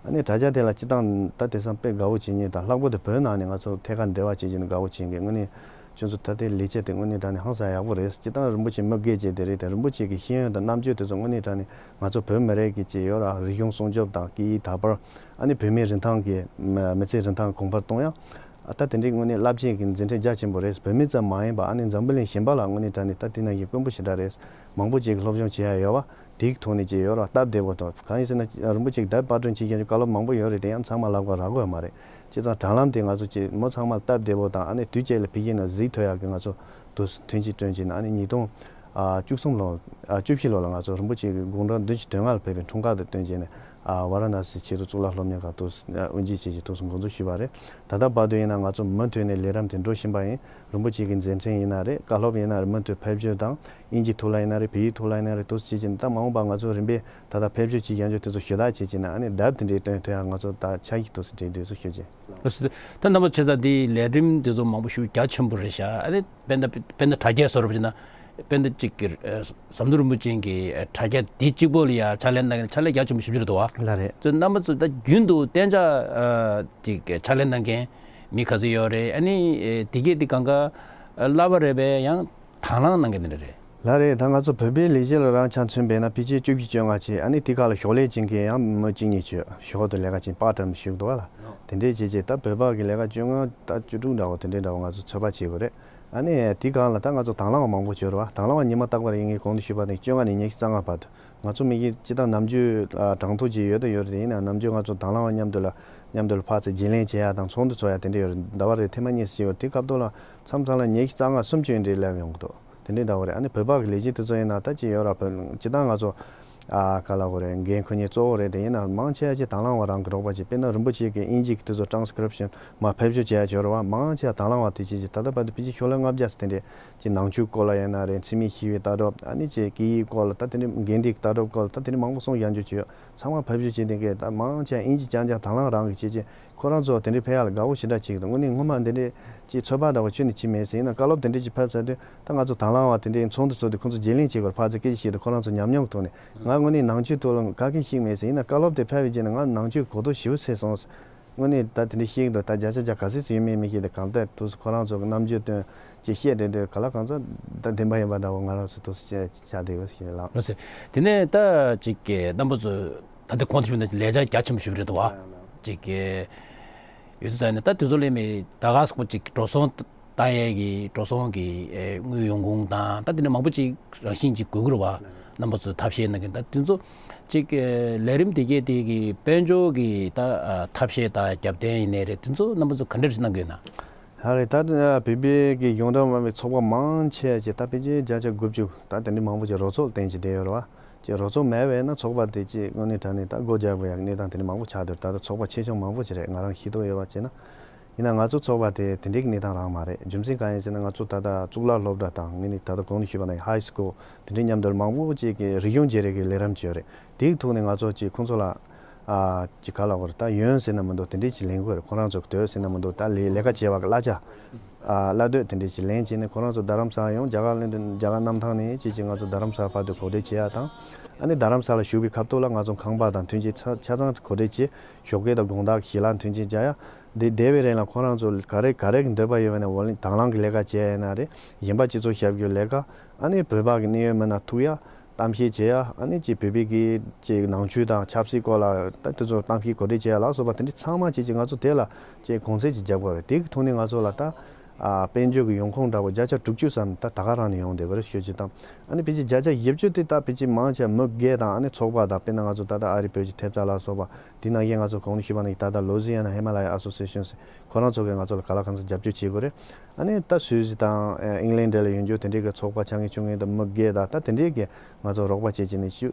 ཨ་ནི་དྲ་རྒྱ་དེ་ལ་སྤྱིར་བཏང་ད་དེང་སང་དཔེ་དགའ་བོ་བྱེད་མཁན་དང་། ལྷག་པར་དུ་བོད་ནང་ནས་ང་ཚོ་ཐད་ཀར་འབྲེལ་བ་བྱེད་ཀྱི་ནི་དགའ་བོ་བྱེད་མཁན་དངོས་གནས་ཁྱོད་ཚོ་ད་ལྟའི་ལས་བྱེད་དེ་དངོས་གནས་དྲང་གནས་ཧང་སང་ཡག་པོ་རེད། སྤྱིར་བཏང་རིན་པོ་ཆེ་མི་དགེ་བྱས་དེ་རེད་དེ། རིན་པོ་ཆེ་གི་ཤེས་ཡོན་དང་རྣམ་དཔྱོད་དེ་ཚོ་དངོས་གནས་དྲང་གནས་ང་ཚོ་བོད་མི་རིགས་ཀྱི་ཅིག་ཡོད་ར། རིག་གཞུང་སྲུང་སྐྱོབ་དང་སྐད་ཡིག་དར་སྤེལ། ཨ་ནི་བོད་མིའི་རིན་ཐང་གི་མི་མི་ཚེའི་རིན་ཐང་གོང་འཕེལ་གཏོང་ཡ། ཨ་ད་དེ་འདྲའི་དངོས་གནས་རླབས་ཆེན་གྱི་མཛད་འཕྲིན་རྒྱ་ཆེན་པོ་རེད། བོད་མི་ཙམ་མ་ཡིན་པ་ཨ་ནི་འཛམ་བུ་གླིང་གཞན་པ་ལ་དངོས་གནས་དྲང་གནས་ད་དེ་ནང་བཞིན་དཀོན་པོ་ཞེ་དྲག་རེད། མང་པོ་ཅིག་གིས་སློབ་སྦྱོང་བྱེད་ཡ་ཡོད་པ། དེའི་ཐོག་ནས་ཅིག་ཡོད་ར་སྟབས་བདེ་པོ་དང་། གང་ཡིན་ཟེར་ན་རིན་པོ་ཆེ་གིས་དེབ་པར་སྐྲུན་བྱེད་མཁན་གྱི་བཀའ་སློབ་མང་པོ་ཡོད་རེད་དེ། ཡང་ཚང་མ་ལག་པར་རག་གི་ཡོད་མ་རེད། བྱས་ཙང་དྲ་ལམ་དེ་ང་ཚོ་ཅིག་མི་ཚང་མ་ལ་སྟབས་བདེ་པོ་དང་ཨ་ནི་དུས་གཅིག་ལ་ཕ་གི་ནས་གཟིགས་ཐུབ་ཡག་གི་ང་ཚོ་དུ་ཐོན་སྐྱེད་བསྐྲུན་བྱས་ནས། ཨ་ནི་ཉིས་སྟོང་ཨ་བཅུ་གསུམ་ལོ་ཨ་བཅུ་བཞི་ལོ་ལ་ང་ཚོ་རིན་པོ་ཆེ་གི་དགུང་གྲངས་བདུན་ཅུ་དོན་ལྔ་ལ་ཕེབས་པའི་འཁྲུངས་སྐར་དུ་བསྟུན་བྱས་ནས། ཨ་ཝཱ་ར་ཎ་སི་ཆེས་མཐོའི་གཙུག་ལག་སློབ་གཉེར་ཁང་དུ་དབུ་འབྱེད་བྱས་རྗེས་དུས་སུ་འགོ་འཛུགས་ཞུས་པ་རེད། ད་ལྟ་བར་དུ་ཡིན་ན་ང་ཚོ་མུ་མཐུད་ནས་ལས་རིམ་དེ་འགྲོ་བཞིན་པ་ཡིན། རིན་པོ་ཆེ་གི་མཛད་འཕྲིན་ཡིན་ན་རེད། བཀའ་སློབ་ཡིན་ན་རེད། མུ་མཐུད་ཕེབས་བསུ་དང་། དབྱིན་ཇི་ཐོག་ལ་ཡིན་ན་རེད། བོད་ཡིག་ཐོག་ལ་ཡིན་ན་རེད། དུས་སུ་བྱེད་ཀྱི་ད་མ་འོངས་པ་ང་ཚོ་རིམ་པས་ད་ལྟ་ཕེབས་བསུ་བྱེད་ཀྱི་ཡང་ཆོག་དེ་ཚོ་ཞུ་དག་བྱེད་ཀྱི་ན། ཨ་ནི་དེབ་དེ་འདྲའི་སྟོན་ཐུབ་ཡ་ང་ཚོ་ད་ཆ་ཞིག་དུས་སུ་འབྲེལ་དུས་སུ་ཞུ་རྒྱུ། ལགས་སོ། ད་རྣམ་པ་ཆེ་ས་འདིའི་ལས་རིམ་དེ་ཚོ་མང་པོ་ཞིག་རྒྱ་ཆེན་པོ་རེད་ཤག་ཨ་ནི་དཔེར་ན་དཔེར་ན་དྲ་རྒྱ་བཟོ་འདྲ་བྱས་ན། དཔེར་ན་གཅིག་གི་ཨ་ཟམ་གདོང་རིན་པོ་ཆེ་གི་ཨ་དྲ་རྒྱ་འདི་གཅིག་པོ་ལ་ཡ་ཕྱག་ལས་གནང་མཁན་ཕྱག་ལས་རྒྱ་ཆེན་པོ་ཞེ་པོ་ཅིག་རེད་འདུག་བ། ལགས་རེད། ཚོ་རྣམ་པ་ཚོ་ད་རྒྱུན་དུ་གཏན་འཇགས་ཨ་ཅིག་ཕྱག་ལས་གནང་མཁན་མི་ག་ཚོད་ཡོད་རེད། ཨ་ནི་ཨེ་དེ་གས་འདི་གང་ག་ཨ་གླ་པ་རེད་པས། ཡང་དང་བླངས་གནང་མཁན་དེ་འདྲ་རེད། ད་རེད། ད་ང་ཚོ་བོད་པའི་ལས་གཞི་ལ་རང་ཆ་མཚོན་པས་ན་ཕལ་ཆེར་བཅུ་བཞི་བཅོ་ལྔ་བྱས། ཨ་ནི་དེ་ག་ལ་ཞོགས་ལས་བྱེད་མཁན་ཡང་མི་གཅིག་གཉིས་བྱོས། ཞོགས་དུ་ལས་ཀ་བྱེད། པར་ཊའིམ་ཞུགས་འདུག་བ་ལ། དེ་འདྲས་བྱས་བྱས་ད་བོད་པ་གི་ལས་ཀ་བཅོ་ལྔ་ད་བཅུ་དྲུག་འདྲ་བོ་དེ་འདྲས་འདྲ་བོ་ང་ཚོ་ཚོད་དཔག་བྱེད་དགོས་རེད། ཨ་ནི་དེ་གང་ལ་ད་ང་ཚོ་དང་བླངས་པ་མང་པོ་བྱོས་རེད་བ། དང་བླངས་པ་ཉི་མ་རྟག་པར་ཡིན་ངས་གོང་དུ་ཞུས་པ་ནས་བཅོ་ལྔ་ནས་ཉི་ཤུ་རྩ་ལྔ་བར་དུ། ང་ཚོ་མི་གི་སྤྱི་བཏང་ནམ་རྒྱུན་ཨ་གྲངས་ཐོ་ཅིག་ཡོད་དེ་ཡིན་ན། ནམ་རྒྱུན་ང་ཚོ་དང་བླངས་པ་མཉམ་དུ་ལ་མཉམ་དུ་ལ་ཕར་ཚུར་བརྗེ་ལེན་བྱེད་ཡ་དང་ཚོགས་འདུ་ཚོགས་ཡ་དེ་འདྲ་ཡོད་རེད། ཟླ་བ་རེར་ཐེངས་མ་གཉིས་སུ་ཅིག་ཡོད་རེད། དེ་སྐབས་ཐོག་ལ་མཚམས་མཚམས་ལ་ཉི་ཤུ་རྩ་ལྔ་སུམ་ཅུ་འདྲའི་སླེབས་ཡོང་གི་འདུག་དེ་འདྲའི་འདྲ་བོ་རེད། ཨ་ནི་བོད་པ་གི་ལས་བྱེད་དེ་ཚོ་ཡིན་ན་ད་ཅི་ཡོད་ར། བོད་སྤྱི་བཏང་ང་ཚོ་ཨ་ག་ལ་གོ་རེད། འགན་ཁུར་མཁན་གཙོ་བོ་རེད། དེ་ཡིན་ན་མང་ཆེ་བ་ཅིག་དང་བླངས་པ་རང་གི་རོགས་པ་ཅིག་དཔེར་ན་རིན་པོ་ཆེ་གི་དབྱིན་ཇི་གི་དེ་ཚོ་ཊ་རན་སི་ཀི་རིབ་ཤན་མར་ཕབ་བཤུ་བྱེད་ཡ་ཡོད་ར་བ། མང་ཆེ་བ་དང་བླངས་པ་དེ་ཅིག་ཅིག་ད་ལྟ་བར་དུ་ཕལ་ཆེར་ཤོག་ལྷེ་ལྔ་བརྒྱ་ཙམ་དེ་འདྲས། ཅིག་ནང་ཆོས་སྐོར་ལ་ཡིན་ན་རེད། འཚེ་མེད་ཞི་བའི་ལྟ་གྲུབ། ཨ་ནི་ཅིག་སྐད་ཡིག་སྐོར་ལ་ད་དེ་འདྲའི་འགན་འདིའི་ལྟ་གྲུབ་སྐོར་ལ་ད་དེ་འདྲའི་མང་པོ་གསུང་ཡང་འཇུག་བྱས་ཡོད། ཚང་མ་ཕབ་བཤུ་བྱས་དེ་གས་ད་མང་ཆེ་བ་དབྱིན་ཇི་རྐྱང་རྐྱང་དང་བླངས་རང་གིས་བྱེད་ཅིང་། ཁོ་རང་ཚོ་དེ་འདྲའི་ཕན་ཡག་ལ་དགའ་བོ་ཞེ་དྲག་བྱེད་ཀྱི་འདུག་དངོས་གནས་སྔོན་མ་འདི་འདྲའི་ཅིག་ཚོད་དཔག་འདྲ་བོ་ཁྱོན་ནས་བྱེད་མེད་ཟེར། ཡིན་ན་བཀའ་སློབ་དེ་འདྲའི་ཅིག་ཕབ་ཚར་དུས་ད་ང་ཚོ་དང་བླངས་པ་དེ་འདྲའི་ཚོགས་འདུ་ཚོགས་དུས་ཁོང་ཚོ་བརྗེ་ལེན་བྱེད་དགོས་རེད། ཕར་ཚུར་སྐད་ཆ་བཤད་དུས་ཁོ་རང་ཚོ་ཉམས་མྱོང་གི་ཐོག་ནས། ང་དངོས་གནས་ནང་ཆོས་ཐོག་ལ་ག་གེ་ཤེས་མེད་ཟེར། ཡིན་ན་བཀའ་སློབ་དེ་ཕབ་པའི་རྗེས་ནས་ང་ནང་ཆོས་གོ་རྟོགས་ཞེ་པོ་ཆེ་སོང་ཟེར། དངོས་གནས་ད་དེ་འདྲའི་ཤེས་ཀྱི་འདུག་ད་བརྒྱ་ཆ་བརྒྱ་ག་ཚོད་ཙམ་ཡོད་མེད་མི་ཤེས། དེ་གང་ལྟར་དུས་སུ་ཁོ་རང་ཚོ་གི་རྣམ་འགྱུར་སྟོན་ཅིག་བཤད་བསྡད་དུས་ག་ལ་གང་ཚ་ད་བདེན་པ་ཡིན་པ་འདྲ་བོ་ང་རང་ཚོ་དུས་སུ་བཤད་བྱ་བསྡད་ཡོད་ཞེས་ལགས། ལགས་སོ། དེ་ནས་ད་ཅིག་གི་རྣམ་པ་ཚོ་ད་ལྟ་གོང་དུ་ཞུས་པ་ནང་བཞིན་ལས་འཆར་རྒྱ་ཆེན་པོ་ཞིག་རེད་འདུག་བ། ཅིག་གི་ཡོད་དུས་ཙང་ནས་ད་དུས་ཚོད་ལས་མེད་ད་ག་སོགས་པ་ཅིག་འགྲོ་སོང་བཏང་ཡས་ཀྱི་འགྲོ་སོང་གི་ཨེ་དངུལ་ཡོང་ཁུངས་དང་ད་དེ་ནས་མང་པོ་ཅིག་རང་བཞིན་ཅིག་དགོས་ཀྱི་རེད་བ། རྣམ་པ་ཚོས་ཐབས་ཤེས་གནང་གིན། ད་དེ་ཚོ་ཅིག་ལས་རིམ་དེ་གས་དེ་གི་དཔལ་འབྱོར་གྱི་ད་ཐབས་ཤེས་དང་རྒྱབ་རྟེན་ཡིན་ནའི་རེད། དེ་ཚོ་རྣམ་པ་ཚོ་ག་འདྲ་ཞིག་གནང་གི་ཡོད་ན། ཧ་རེ་ད་བོད་པའི་གི་གཞུང་འབྲེལ་མ་ཡིན་པའི་ཚོགས་པ་མང་ཆེ་ཅིག་ད་ཕལ་ཆེར་བརྒྱ་ཆ་དགུ་བཅུ་ད་དེ་འདྲའི་མང་པོ་ཅིག་རོགས་ཚོགས་བརྟེན་ཅིག་བསྡད་ཡོད་རེད་བ། ཅིག་རོགས་ཚོགས་མེད་པས་ན་ཚོགས་པ་དེ་ཅིག་དངོས་གནས་དྲང་གནས་ད་སྒོ་རྒྱག་དགོས་ཡག་གནས་སྟངས་དེ་འདྲ་མང་པོ་ཆགས་བསྡད་ཡོད། ད་ལྟ་ཚོགས་པ་ཆེ་ཆུང་མང་པོ་ཅིག་རེད། ང་རང་ཤེས་རྟོགས་ཡོད་པ་བྱས་ན། ཡིན་ན་ང་ཚོ་ཚོགས་པ་དེ་དེ་འདྲའི་གནས་སྟངས་རང་མ་རེད། རྒྱུ་མཚན་གང་ཡིན་ཟེར་ན་ང་ཚོ་ད་ལྟ་གཙུག་ལག་སློབ་གྲྭ་དང་ངས་ནི་ད་ལྟ་གོང་དུ་ཞུས་པ་ནང་ཧའི་སི་ཀུལ་དེ་འདྲའི་མཉམ་དུ་མང་པོ་ཅིག་གི་རིག་གཞུང་བརྗེ་རེས་ཀྱི་ལས་རིམ་ཅིག་ཡོད་རེད། དེའི་ཐོག་ནས་ང་ཚོ་ཅིག་ཁོང་ཚོ་ལ་ཨ་ཅིག་ག་ལ་གོ་རེད། ད་ཡོན་ཟེར་ན་མི་འདུག་དེ་འདྲའི་ཅིག་ལེན་དགོས་རེད། ཁོ་རང་ཚོ་གི་དོད་ཟེར་ན་མི་འདུག་ད་ལས་ལས་ཀ་བྱེད་པ་གི་གླ་ཆ་ཨ་གླ་དོད་དེ་འདྲའི་ཅིག་ལེན་བྱས་ནས་ཁོ་རང་ཚོ་རྡ་རམ་ས་ལ་ཡོང་། རྒྱ་གར་ལོན་ཌོན་རྒྱ་གར་གནམ་ཐང་ནས་ཅིག་ཅིག་ང་ཚོ་རྡ་རམ་ས་ལ་བར་དུ་གོ་སྒྲིག་བྱེད་ཡ་དང་། ཨ་ནི་རྡ་རམ་ས་ལ་བཞུགས་པའི་སྐབས་ཐོག་ལ་ང་ཚོ་ཁང་པ་དང་མཐུན་རྐྱེན་ཆ་ཆ་ཚང་གོ་སྒྲིག་བྱས། ཞོགས་ཀས་དང་དགོང་དག་གི་ཞལ་ལག་མཐུན་རྐྱེན་སྦྱར་ཡ། འདི་བསྡད་པའི་རིང་ལ་ཁོ་རང་ཚོ་ག་རེ་ག་རེ་གི་འདོད་པ་ཡོད་པ་ན་འོ་ལེ་དང་བླངས་ཀྱི་ལས་ཀ་བྱས་ཡིན་ན་རེད། གཞན་པ་སྤྱི་ཚོགས་ཞབས་ཞུའི་ལས་ཀ། ཨ་ནི་བོད་པ་གི་གནད་ཡོད་མི་སྣ་ཐུག་ཡ། གཏམ་བཤད་བྱེད་ཡ། ཨ་ནི་ཅིག་བོད་པའི་གི་ཅིག་ནང་ཆོས་དང་ཆབ་སྲིད་སྐོར་ལ་ད་དེ་ཚོ་གཏམ་བཤད་གོ་སྒྲིག་བྱེད་ཡ་ལ་སོགས་པ་དེ་འདྲ་ཚང་མ་ཅིག་ཅིག་ང་ཚོ་དེ་ལ་ཅིག་གུང་ཚད་ཅིག་རྒྱབ་དགོས་རེད། དེ་གི་ཐོག་ནས་ང་ཚོ་ལ་ད་ཨ་དཔལ་འབྱོར་གི་ཡོང་ཁུངས་འདྲ་བོ་བརྒྱ་ཆ་དྲུག་ཅུ་ཙམ་ད་ད་ག་རང་ནས་ཡོང་བསྡད་ཀྱི་རེད་ཤོད་ཅིག་དང་། ཨ་ནི་ཕལ་ཆེར་བརྒྱ་ཆ་བཞི་བཅུ་དེ་ད་ཕལ་ཆེར་མང་ཆེ་མི་སྒེར་དང་ཨ་ནི་ཚོགས་པ་དང་། དཔེར་ན་ང་ཚོ་ད་ལྟ་ཨ་རི་བོད་ཀྱི་ཐེབས་རྩ་ལ་སོགས་པ། དེ་ནང་བཞིན་ང་ཚོ་གོང་ནས་ཞུས་པ་ནང་བཞིན་ད་ལྟ་ལོ་ཟི་ཡ་ན་ཧི་མ་ལ་ཡ་ཨ་སོ་སི་ཨེ་ཤན་ཟེར་ཁོ་རང་ཚོ་གིས་ང་ཚོ་ལ་ག་ལ་གང་འཚམ་རྒྱབ་སྐྱོར་བྱེད་དགོས་རེད། ཨ་ནི་ད་སུད་སི་དང་ཨིང་ལན་ཌ་ལ་ཡོད་རྒྱུ་དེ་འདྲའི་གི་ཚོགས་པ་ཆ་ངེས་ཆུང་ངེས་དང་མི་སྒེར་དང་ད་དེ་འདྲའི་གི་ང་ཚོ་རོགས་པ་བྱེད་ཀྱི་ནི་ཤུ་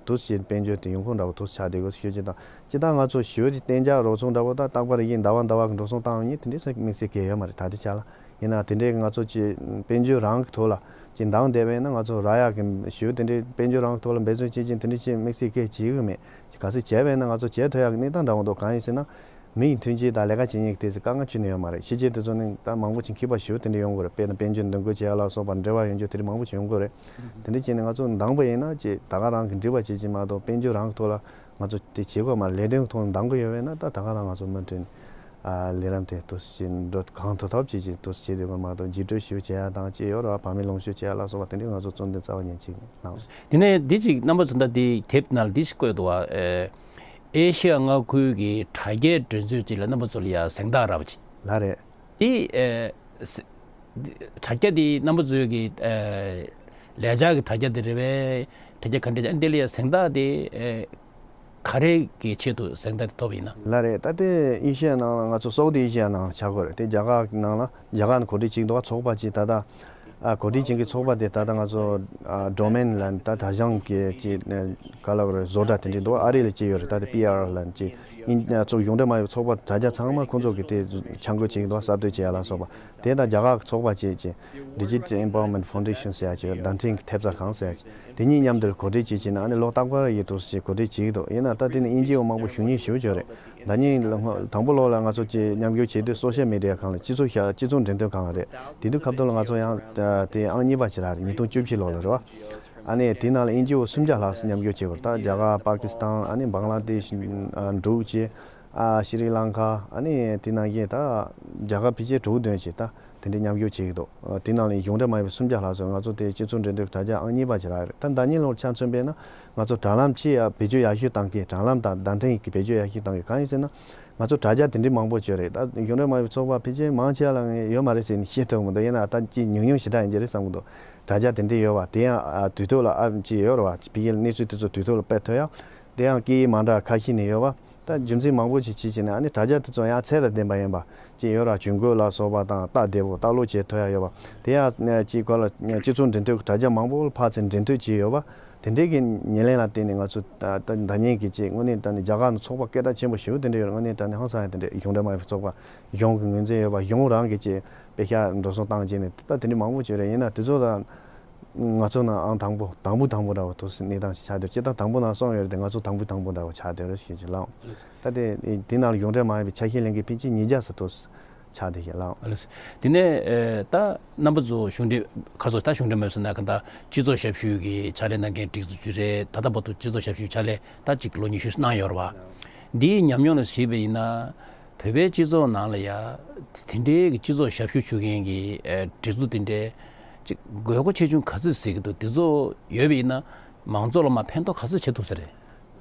དུས་ཕྱིན་དཔལ་འབྱོར་དེ་ཡོང་ཁུངས་འདྲ་བོ་དུས་ཆགས་བསྡད་དགོས་ཤོད་ཀྱི་དང་། ཅི་ད་ང་ཚོ་ཞུ་བའི་གཏན་འཇགས་རོགས་ཚོགས་འདྲ་བོ་ད་རྟག་པར་ཡིན་ཟླ་བ་ཟླ་བ་གི་འགྲོ་སོང་བཏང་ཡིན་དེ་འདྲའི་ས་དམིགས་བསལ་གལ་ཡོད་མ་རེད། ད་ལྟའི་ཆ་ལ་ཡིན་ན་དེ་འདྲའི་ང་ཚོ་ཅི་དཔལ་འབྱོར་རང་གི་ཐོག་ལ་ཅི་འདང་བསྡད་པ་ཡིན་ན་ང་ཚོ་རག་ཡག་གི་ཞུ་དེ་འདྲའི་དཔལ་འབྱོར་རང་གི་ཐོག་ལ་འབད་བརྩོན་བྱེད་ཀྱིན་དེ་འདྲའི་ཅི་དམིགས་བསལ་གལ་བྱེད་ཀྱི་མེད། ཅི་ག་ཚོད་བྱས་པ་ཡིན་ན་ང་ཚོ་བྱེད་ཐུབ་ཡག་གི་གནས་སྟངས་འདྲ་བོ་འདུག་གང་ཡིན་ཟེར་ན། མི་ཡི་མཐུན་རྐྱེན་དང་ལས་ཀ་བྱེད་མཁན་གྱི་དེ་ཚོ་དཀའ་ངལ་ཁྱོན་ནས་ཡོད་མ་རེད། ཕྱི་རྒྱལ་དེ་ཚོ་ནི་ད་མང་པོ་ཅིག་མཁས་པ་ཞེ་པོ་དེ་འདྲ་ཡོང་གི་རེད། དཔེར་ན་དཔལ་འབྱོར་འདུ་འགོད་བྱེད་ཡ་ལ་སོགས་པ་འབྲེལ་བ་ཡོད་རྒྱུ་དེ་འདྲ་མང་པོ་ཅིག་ཡོང་གི་རེད། དེ་འདྲ་བྱས་ནས་ང་ཚོ་འདང་པོ་ཡིན་ན་ཅིག་ད་ག་རང་གི་འགྲིག་པ་བྱེད་ཀྱི་མ་གཏོགས་དཔལ་འབྱོར་རང་གི་ཐོག་ལ་ང་ཚོ་དེ་བྱེད་དགོས་མ་རེད། ལས་དོན་གྱི་ཐོག་ལ་འདང་གི་ཡོད་པས་ན་ད་ད་ག་རང་ང་ཚོ་མུ་མཐུད་ནས་ལས་རིམ་དེ་འདུག་སེ་འགྲོ་གང་ཐུབ་ཐབས་བྱེད་ཀྱི་འདུག་སེ་བྱེད་དགོས་མ་གཏོགས་འཇིགས་སྐྲག་ཞེ་པོ་བྱེད་ཡ་དང་ཅིག་ཡོད་རེད་བ། བག་མེད་ལོངས་སྤྱོད་བྱེད་ཡ་ལ་སོགས་པ་དེ་འདྲ་ང་ཚོ་རྩོམ་འདི་རྩ་བ་ཉིད་ཅིག་གནང་། དེ་ནས་འདི་ཅིག་རྣམ་པ་ཚོ་ད་འདི་དེབ་ནང་ལ་འདི་ཞིག་བཀོད་འདུག་བ། ཨེ་ཤི་ཡ་མངའ་ཁུལ་གྱི་དྲ་རྒྱའི་འགྲན་རྩོད་ཅིག་ལ་རྣམ་པ་ཚོ་ལ་ཡ་གཟེངས་རྟགས་རག་པ་ཅིག་ལ་རེད། འདི་ཨེ་ས་འདི་དྲ་རྒྱ་འདི་རྣམ་པ་ཚོའི་གི་ཨེ་ལས་འཆར་གྱི་དྲ་རྒྱ་འདི་རེད་པས། དྲ་རྒྱ་ག་འདྲ་ཅིག་འདི་ལ་ཡ་གཟེངས་རྟགས་འདི་ཨེ་ག་རེ་གི་ཆེད་དུ་གཟེངས་རྟགས་འདི་ཐོབ་ཡིན་ན། ལ་རེད། ད་ལྟའི་ཨེ་ཤི་ཡ་ནང་ལ་ང་ཚོ་སོག་དེ་ཨེ་ཤི་ཡ་ནང་ཆགས་ཀྱི་རེད། དེ་རྒྱ་གར་ནང་ལ་རྒྱ་གར་ནས་གོ་སྒྲིག་བྱེད་ཀྱི་འདུག་བ། ཚོགས་པ་ཅིག་ད་ལྟ། ཨ་གོ་སྒྲིག་བྱེད་མཁན་ཚོགས་པ་དེ་ད་ལྟ་ང་ཚོ་ཨ་ཌོ་མེན་ལ་ད་དྲ་བཞག་གི་ཅིག་ག་ལ་བར་བཟོ་གྲྭ་དེ་འདྲ་འདུག་ཨ་རི་ལ་ཅིག་ཡོད་རེད། ད་དེ་པི་ཨར་ལ་ཅིག་ཨིན་ཚོགས་གཞུང་འབྲེལ་མ་ཡིན་པའི་ཚོགས་པ་དྲ་རྒྱ་ཚང་མ་ཁོང་ཚོ་གི་དེ་འཆར་འགོད་བྱེད་ཀྱི་འདུག་གསར་གཏོད་བྱེད་ཡ་ལ་སོགས་པ་དེ་དང་རྒྱ་གར་གི་ཚོགས་པ་ཅིག་ཅིག་Digital Empowerment Foundation ཟེར་ཡ་ཅིག་ཡོད། བརྡ་འཕྲིན་གི་ཐེབས་རྩ་ཁང་ཟེར་ཡ་ཅིག་དེ་གཉིས་མཉམ་དུ་གོ་སྒྲིག་ཅིག་བྱས་ནས་ཨ་ནི་ལོ་རྟག་པར་ཡི་དུས་སུ་ཅིག་གོ་སྒྲིག་བྱེད་ཀྱི་འདུག་ཡིན་ན་ད་དེ་ནི་ཨེན་ཇི་ཨོ་མང་པོ་ཞུ་སྙིང་ཞེ་པོ་ཅིག་ཡོད་རེད། ཟླ་ཉིན་དང་པོ་ལོ་ལ་ང་ཚོ་ཅིག་མཉམ་ཞུགས་བྱེད་དུས་སོ་ཤལ་མི་ཌི་ཡ་ཁང་ལ་སྤྱི་ཚོགས་ཤ་སྤྱི་ཚོགས་འབྲེལ་མཐུད་ཁང་ལ་རེད། དེ་དུས་སྐབས་ཐོག་ལ་ང་ཚོ་ཡང་དེ་ཨང་གཉིས་པ་ཅིག་ལ་རེད། ཉིས་སྟོང་བཅུ་བཞི་ལོ་ལ་རེད་བ། ཨ་ནི་དེ་ནང་ལ་ཨེན་ཇི་ཨོ་སུམ་བརྒྱ་ལྷག་ཙམ་མཉམ་ཞུགས་བྱེད་དགོས་རེད། ད་རྒྱ་གར་པ་ཀི་སི་ཐན་ཨ་ནི་བང་ལ་དེཤ་འབྲུག་བཅས་ཨ་ཤྲི་ལང་ཀ་ཨ་ནི་དེ་ནང་བཞིན་ད་རྒྱ་གར་ཕལ་ཆེར་དྲུག་བདུན་ཅིག་ད། དེ་འདྲའི་མཉམ་ཞུགས་བྱེད་ཀྱི་འདུག། དེ་ནང་ལ་གཞུང་འབྲེལ་མ་ཡིན་པའི་སུམ་བརྒྱ་ལྷག་ཙམ་ང་ཚོ་དེ་སྤྱི་ཚོགས་འབྲེལ་མཐུད་དྲ་རྒྱ་ཨང་གཉིས་པ་ཞིག་རག་རེད། ད་ཟླ་ཉིན་ལོར་ཆ་མཚོན་པས་ན་ང་ཚོ་དྲ་ལམ་ཅི་ཡང་བེད་སྤྱོད་ཡག་ཤོས་བཏང་གི། དྲ་ལམ་དང་བརྡ་འཕྲིན་གྱི་བེད་སྤྱོད་ཡག་ཤོས་བཏང་གི། གང་ཡིན་ཟེར་ན། ང་ཚོ་དྲ་རྒྱ་དེ་འདྲའི་མང་པོ་བྱོས་རེད། ད་གཞུང་འབྲེལ་མ་ཡིན་པའི་ཚོགས་པ་ཕལ་ཆེར་མང་ཆེ་བ་ལ་ངས་ཡོད་མ་རེད་ཟེར་ནས་བཤད་ཐུབ་མི་འདུག། ཡིན་ན་ད་ཅིག་ཉུང་ཉུང་ཞེ་དྲག་ཡིན་གྱི་རེད་བསམ་གྱི་འདུག། དྲ་རྒྱ་དེ་འདྲའི་ཡོད་པ་དེ་ཡང་ཨ་དུས་ཐོག་ལ་ཨ་ཅིག་ཡོད་རེད་བ། ཕ་གིའི་གནས་ཚུལ་དེ་ཚོ་དུས་ཐོག་ལ་སྤེལ་ཐུབ་ཡག། དེ་ཡང་སྐད་ཡིག་མི་འདྲ་ཁ་ཤས་ནས་ཡོད་པ། ད་རྒྱུ་མཚན་མང་པོ་ཞིག་བྱས་བྱས་ནས་ཨ་ནི་དྲ་རྒྱ་དེ་ཚོ་ཡང་ཚད་དང་ལྡན་པ་ཡིན་པ་ཅིག་ཡོད་རེད། ཇུས་འགོད་ལ་སོགས་པ་དང་སྟབས་བདེ་པོ་ལྟ་ཀློག་བྱེད་ཐུབ་ཡག་ཡོད་པ། དེ་ཡང་ཅིག་གོ་ལ་སྤྱི་ཚོགས་འབྲེལ་མཐུད་ཀྱི་དྲ་རྒྱ་མང་པོ་ལ་ཕར་ཚུར་འབྲེལ་མཐུད་བྱས་ཡོད་པ། དེ་འདྲའི་གི་ཉེར་ལེན་ལ་བརྟེན་ནས་ང་ཚོ་ད་ད་ཟླ་ཉིན་གྱི་ཅིག་དངོས་གནས་ད་ནི་རྒྱ་གར་ནང་ཚོགས་པ་སྐད་གྲགས་ཆེན་པོ་ཞེ་པོ་དེ་འདྲ་ཡོད་རེད། དངོས་གནས་ད་ནི་ཧང་སང་ཡ་དེ་འདྲ། གཞུང་འབྲེལ་མ་ཡིན་པའི་ཚོགས་པ་གཞུང་གི་ངོས་འཛིན་ཡོད་པ། གཞུང་རང་གི་ཅིག་དཔེ་ཤག་འགྲོ་སོང་བཏང་བྱས་ནས་ད་དེ་འདྲ་མང་པོ་བྱས་རེད། ཡིན་ན་དེ་ཚོ་ད་ང་ཚོ་ནང་ཨང་དང་པོ་དང་པོ་དང་པོ་འདྲ་བོ་ཐོག་སུ་གནས་སྟངས་ཤིག་ཆགས་བསྡད། སྤྱིར་བཏང་དང་པོ་ནང་སོང་ཡོད་རེད་དེ། ང་ཚོ་དང་པོ་དང་པོ་འདྲ་བོ་ཆགས་བསྡད་རེད་ཞེས་ཀྱི་ལགས། ད་དེ་དེ་ནང་ལ་གཞུང་འབྲེལ་མ་ཡིན་པའི་ཆ་ཤས་ལེན་མཁན་ཕལ་ཆེར་ཉིས་བརྒྱ་ཙམ་ཐོག་སུ་ཆགས་བསྡད་ཀྱི་ལགས། ཨ་ལགས་སོ། དེ་ནས་ཨེ་ད་རྣམ་པ་ཚོ་གཞུང་འབྲེལ་ཁ་སོ་ད་གཞུང་འབྲེལ་མ་ཡིན་ཟེར་ན་ག་ད་སྤྱི་ཚོགས་ཞབས་ཞུ་གི་ཕྱག་ལས་གནང་མཁན་སྒྲིག་འཛུགས་ཅིག་རེད། ད་ལྟ་བར་དུ་སྤྱི་ཚོགས་ཞབས་ཞུའི་ཕྱག་ལས་ད་ཅིག་ལོ་ཉི་ཤུ་གནང་ཡོད་རེད་བ། འདིའི་ཉམས་མྱོང་ལ་གཞིགས་པ་ཡིན་ན། བོད་པའི་སྤྱི་ཚོགས་ནང་ལ་ཡ་དེ་འདྲའི་གི་སྤྱི་ཚོགས་ཞབས་ཞུ་ཞུ་མཁན་གྱི་ཨེ་སྒྲིག་འཛུགས་དེ་འདྲའི་ཅིག་དགོས་མཁོ་ཆེ་ཆུང་ག་ཚོད་གཟིགས་ཀྱི་འདུག། དེ་ཚོ་ཡོད་པ་ཡིན་ན་མང་ཚོགས་ལ་མར་ཕན་ཐོགས་ག་ཚོད་བྱེད་ཐུབ་ས་རེད།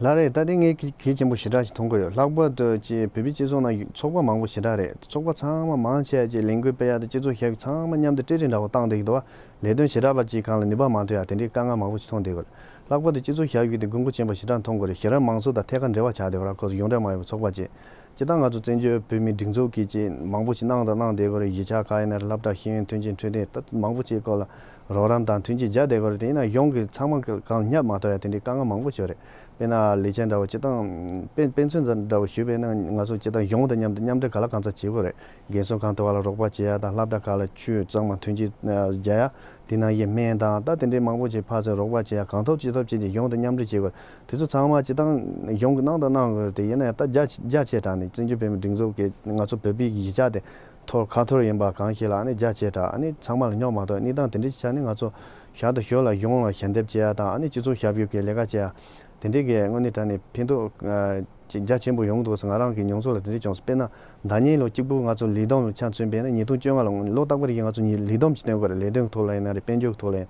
ལགས་རེད། ད་དེ་ངས་གལ་གལ་ཆེན་པོ་ཞེ་དྲག་ཞིག་མཐོང་གི་ཡོད། ལྷག་པར་དུ་ཅིག་བོད་པའི་སྤྱི་ཚོགས་ནང་ཚོགས་པ་མང་པོ་ཞེ་དྲག་རེད། ཚོགས་པ་ཚང་མ་མང་ཆེ་བ་ཅིག་ལས་འགུལ་སྤེལ་ཡག་དང་སྤྱི་ཚོགས་ཞབས་ཞུ་ཚང་མ་མཉམ་དུ་སྤྲེལ་རེ་འདྲ་བོ་བཏང་བསྡད་ཀྱི་འདུག་བ། ལས་དོན་ཞེ་དྲག་པ་ཅིག་སྒང་ལ་ནུས་པ་མ་ཐོན་ཡག་དེ་འདྲའི་དཀའ་ངལ་མང་པོ་ཞིག་མཐོང་བསྡད་ཀྱི་རེད། ལྷག་པར་དུ་སྤྱི་ཚོགས་ཞབས་ཞུ་དེ་དགོས་མཁོ་ཆེན་པོ་ཞེ་དྲག་མཐོང་གི་རེད། ཞེ་དྲག་མང་ཚོགས་དང་ཐད་ཀར་འབྲེལ་བ་ཆགས་བསྡད་པ་ར། ཁོ་ཚོ་གཞུང་འབྲེལ་མ་ཡིན་པའི་ཚོགས་པ་ཅིག་སྤྱིར་བཏང་ང་ཚོ་བཙན་བྱོལ་བོད་མིའི་སྒྲིག་འཛུགས་ཀྱིས་ཅིག་མང་པོ་ཞིག་གནང་དང་གནང་བསྡད་ཀྱི་རེད། གཞིས་ཆགས་ཁག་ཡིན་ན་རེད། སློབ་གྲྭ་ཤེས་ཡོན་མཐུན་རྐྱེན་འཕྲོད་བསྟེན་ད་མང་པོ་ཅིག་སྐོར་ལ་རོགས་རམ་དང་མཐུན་རྐྱེན་སྦྱར་བསྡད་ཀྱི་རེད། དེ་ཡིན་ན་གཞུང་གིས་ཚང་མ་གང་བསྙབ་མ་ཐུབ་ཡག་དེ་འདྲའི་དཀའ་ངལ་མང་པོ་ཞིག་ཡོད་རེད། དཔེར་ན་ལས་བྱེད་འདྲ་བོ་སྤྱིར་བཏང་དཔེ་དཔེ་མཚོན་འདྲ་བོ་ཞུས་པས་ན་ང་ཚོ་སྤྱིར་བཏང་གཞུང་དང་མཉམ་དུ་མཉམ་འབྲེལ་ག་ལ་གང་འཚམ་བྱེད་དགོས་རེད། རྒན་གསོ་ཁང་དུ་བ་ལ་རོགས་པ་བྱེད་ཡག་དང་སློབ་གྲྭ་ཁག་ལ་ཆུ་གཙང་མ་མཐུན་རྐྱེན་རྒྱག་ཡག་དེ་ནང་བཞིན་སྨན་དང་ད་དེ་འདྲའི་མང་པོ་ཅིག་ཕར་ཚུར་རོགས་པ་བྱེད་ཡག་གང་ཐུབ་ཅི་ཐུབ་བྱས་ཏེ་གཞུང་དང་མཉམ་འབྲེལ་བྱེད་དགོས། དེ་ཚོ་ཚང་མ་སྤྱིར་བཏང་གཞུང་གིས་གནང་དང་གནང་དགོས་རེད། དེ་ཡིན་ན་ཡང་ད་རྒྱ་རྒྱ་ཆེ་དྲགས་ནས་བཙན་བྱོལ་བོད་མིའི་སྒྲིག་འཛུགས་ཀྱིས་ང་ཚོ་བོད་པའི་གཞིས་ཆགས་དེ་ཐོར་ཁ་ཐོར་ཡིན་པ་གང་ཞིག་ལ་ཨ་ནི་རྒྱ་ཆེ་དྲགས་ཨ་ནི་ཚང་མ་ལ་རྙོག་མ་གཏོགས་གནས་སྟངས་དེ་འདྲ་ཞིག་ཆགས་ནས་ང་ཚོ་ཞར་དང་ཞོར་ལ་གཞུང་ལ་ཞལ་འདེབས་བྱེད་ཡག་དང་ཨ་ནི་སྤྱི་ཚོགས་ཞབས་ཞུ་གི་ལས་ཀ་བྱེད་ཡག་དེ་འདྲའི་གི་དངོས་གནས་དྲང་གནས་ཕན་ཐོགས་ཨ་ཅིག་རྒྱ་ཆེན་པོ་ཡོང་འདུག་ཟེར་ང་རང་གི་མྱོང་ཚོར་ལ་དེ་འདྲ་བྱུང་སོང་། དཔེར་ན་ཟླ་ཉིན་ལོ་གཅིག་པུ་ང་ཚོ་ལས་བསྡོམས་ལ་ཆ་མཚོན་པས་ན་ཉིས་སྟོང་བཅོ་ལྔ་ལོ་ལོ་རྟག་པར་གྱི་ང་ཚོ་ཉིས་ལས་བསྡོམས་ཅིག་སྟོན་དགོས་རེད། ལས་དོན་གྱི་ཐོག་ལ་ཡིན་ན་རེད། དཔལ་འབྱོར་གྱི་ཐོག་ལ་ཡིན།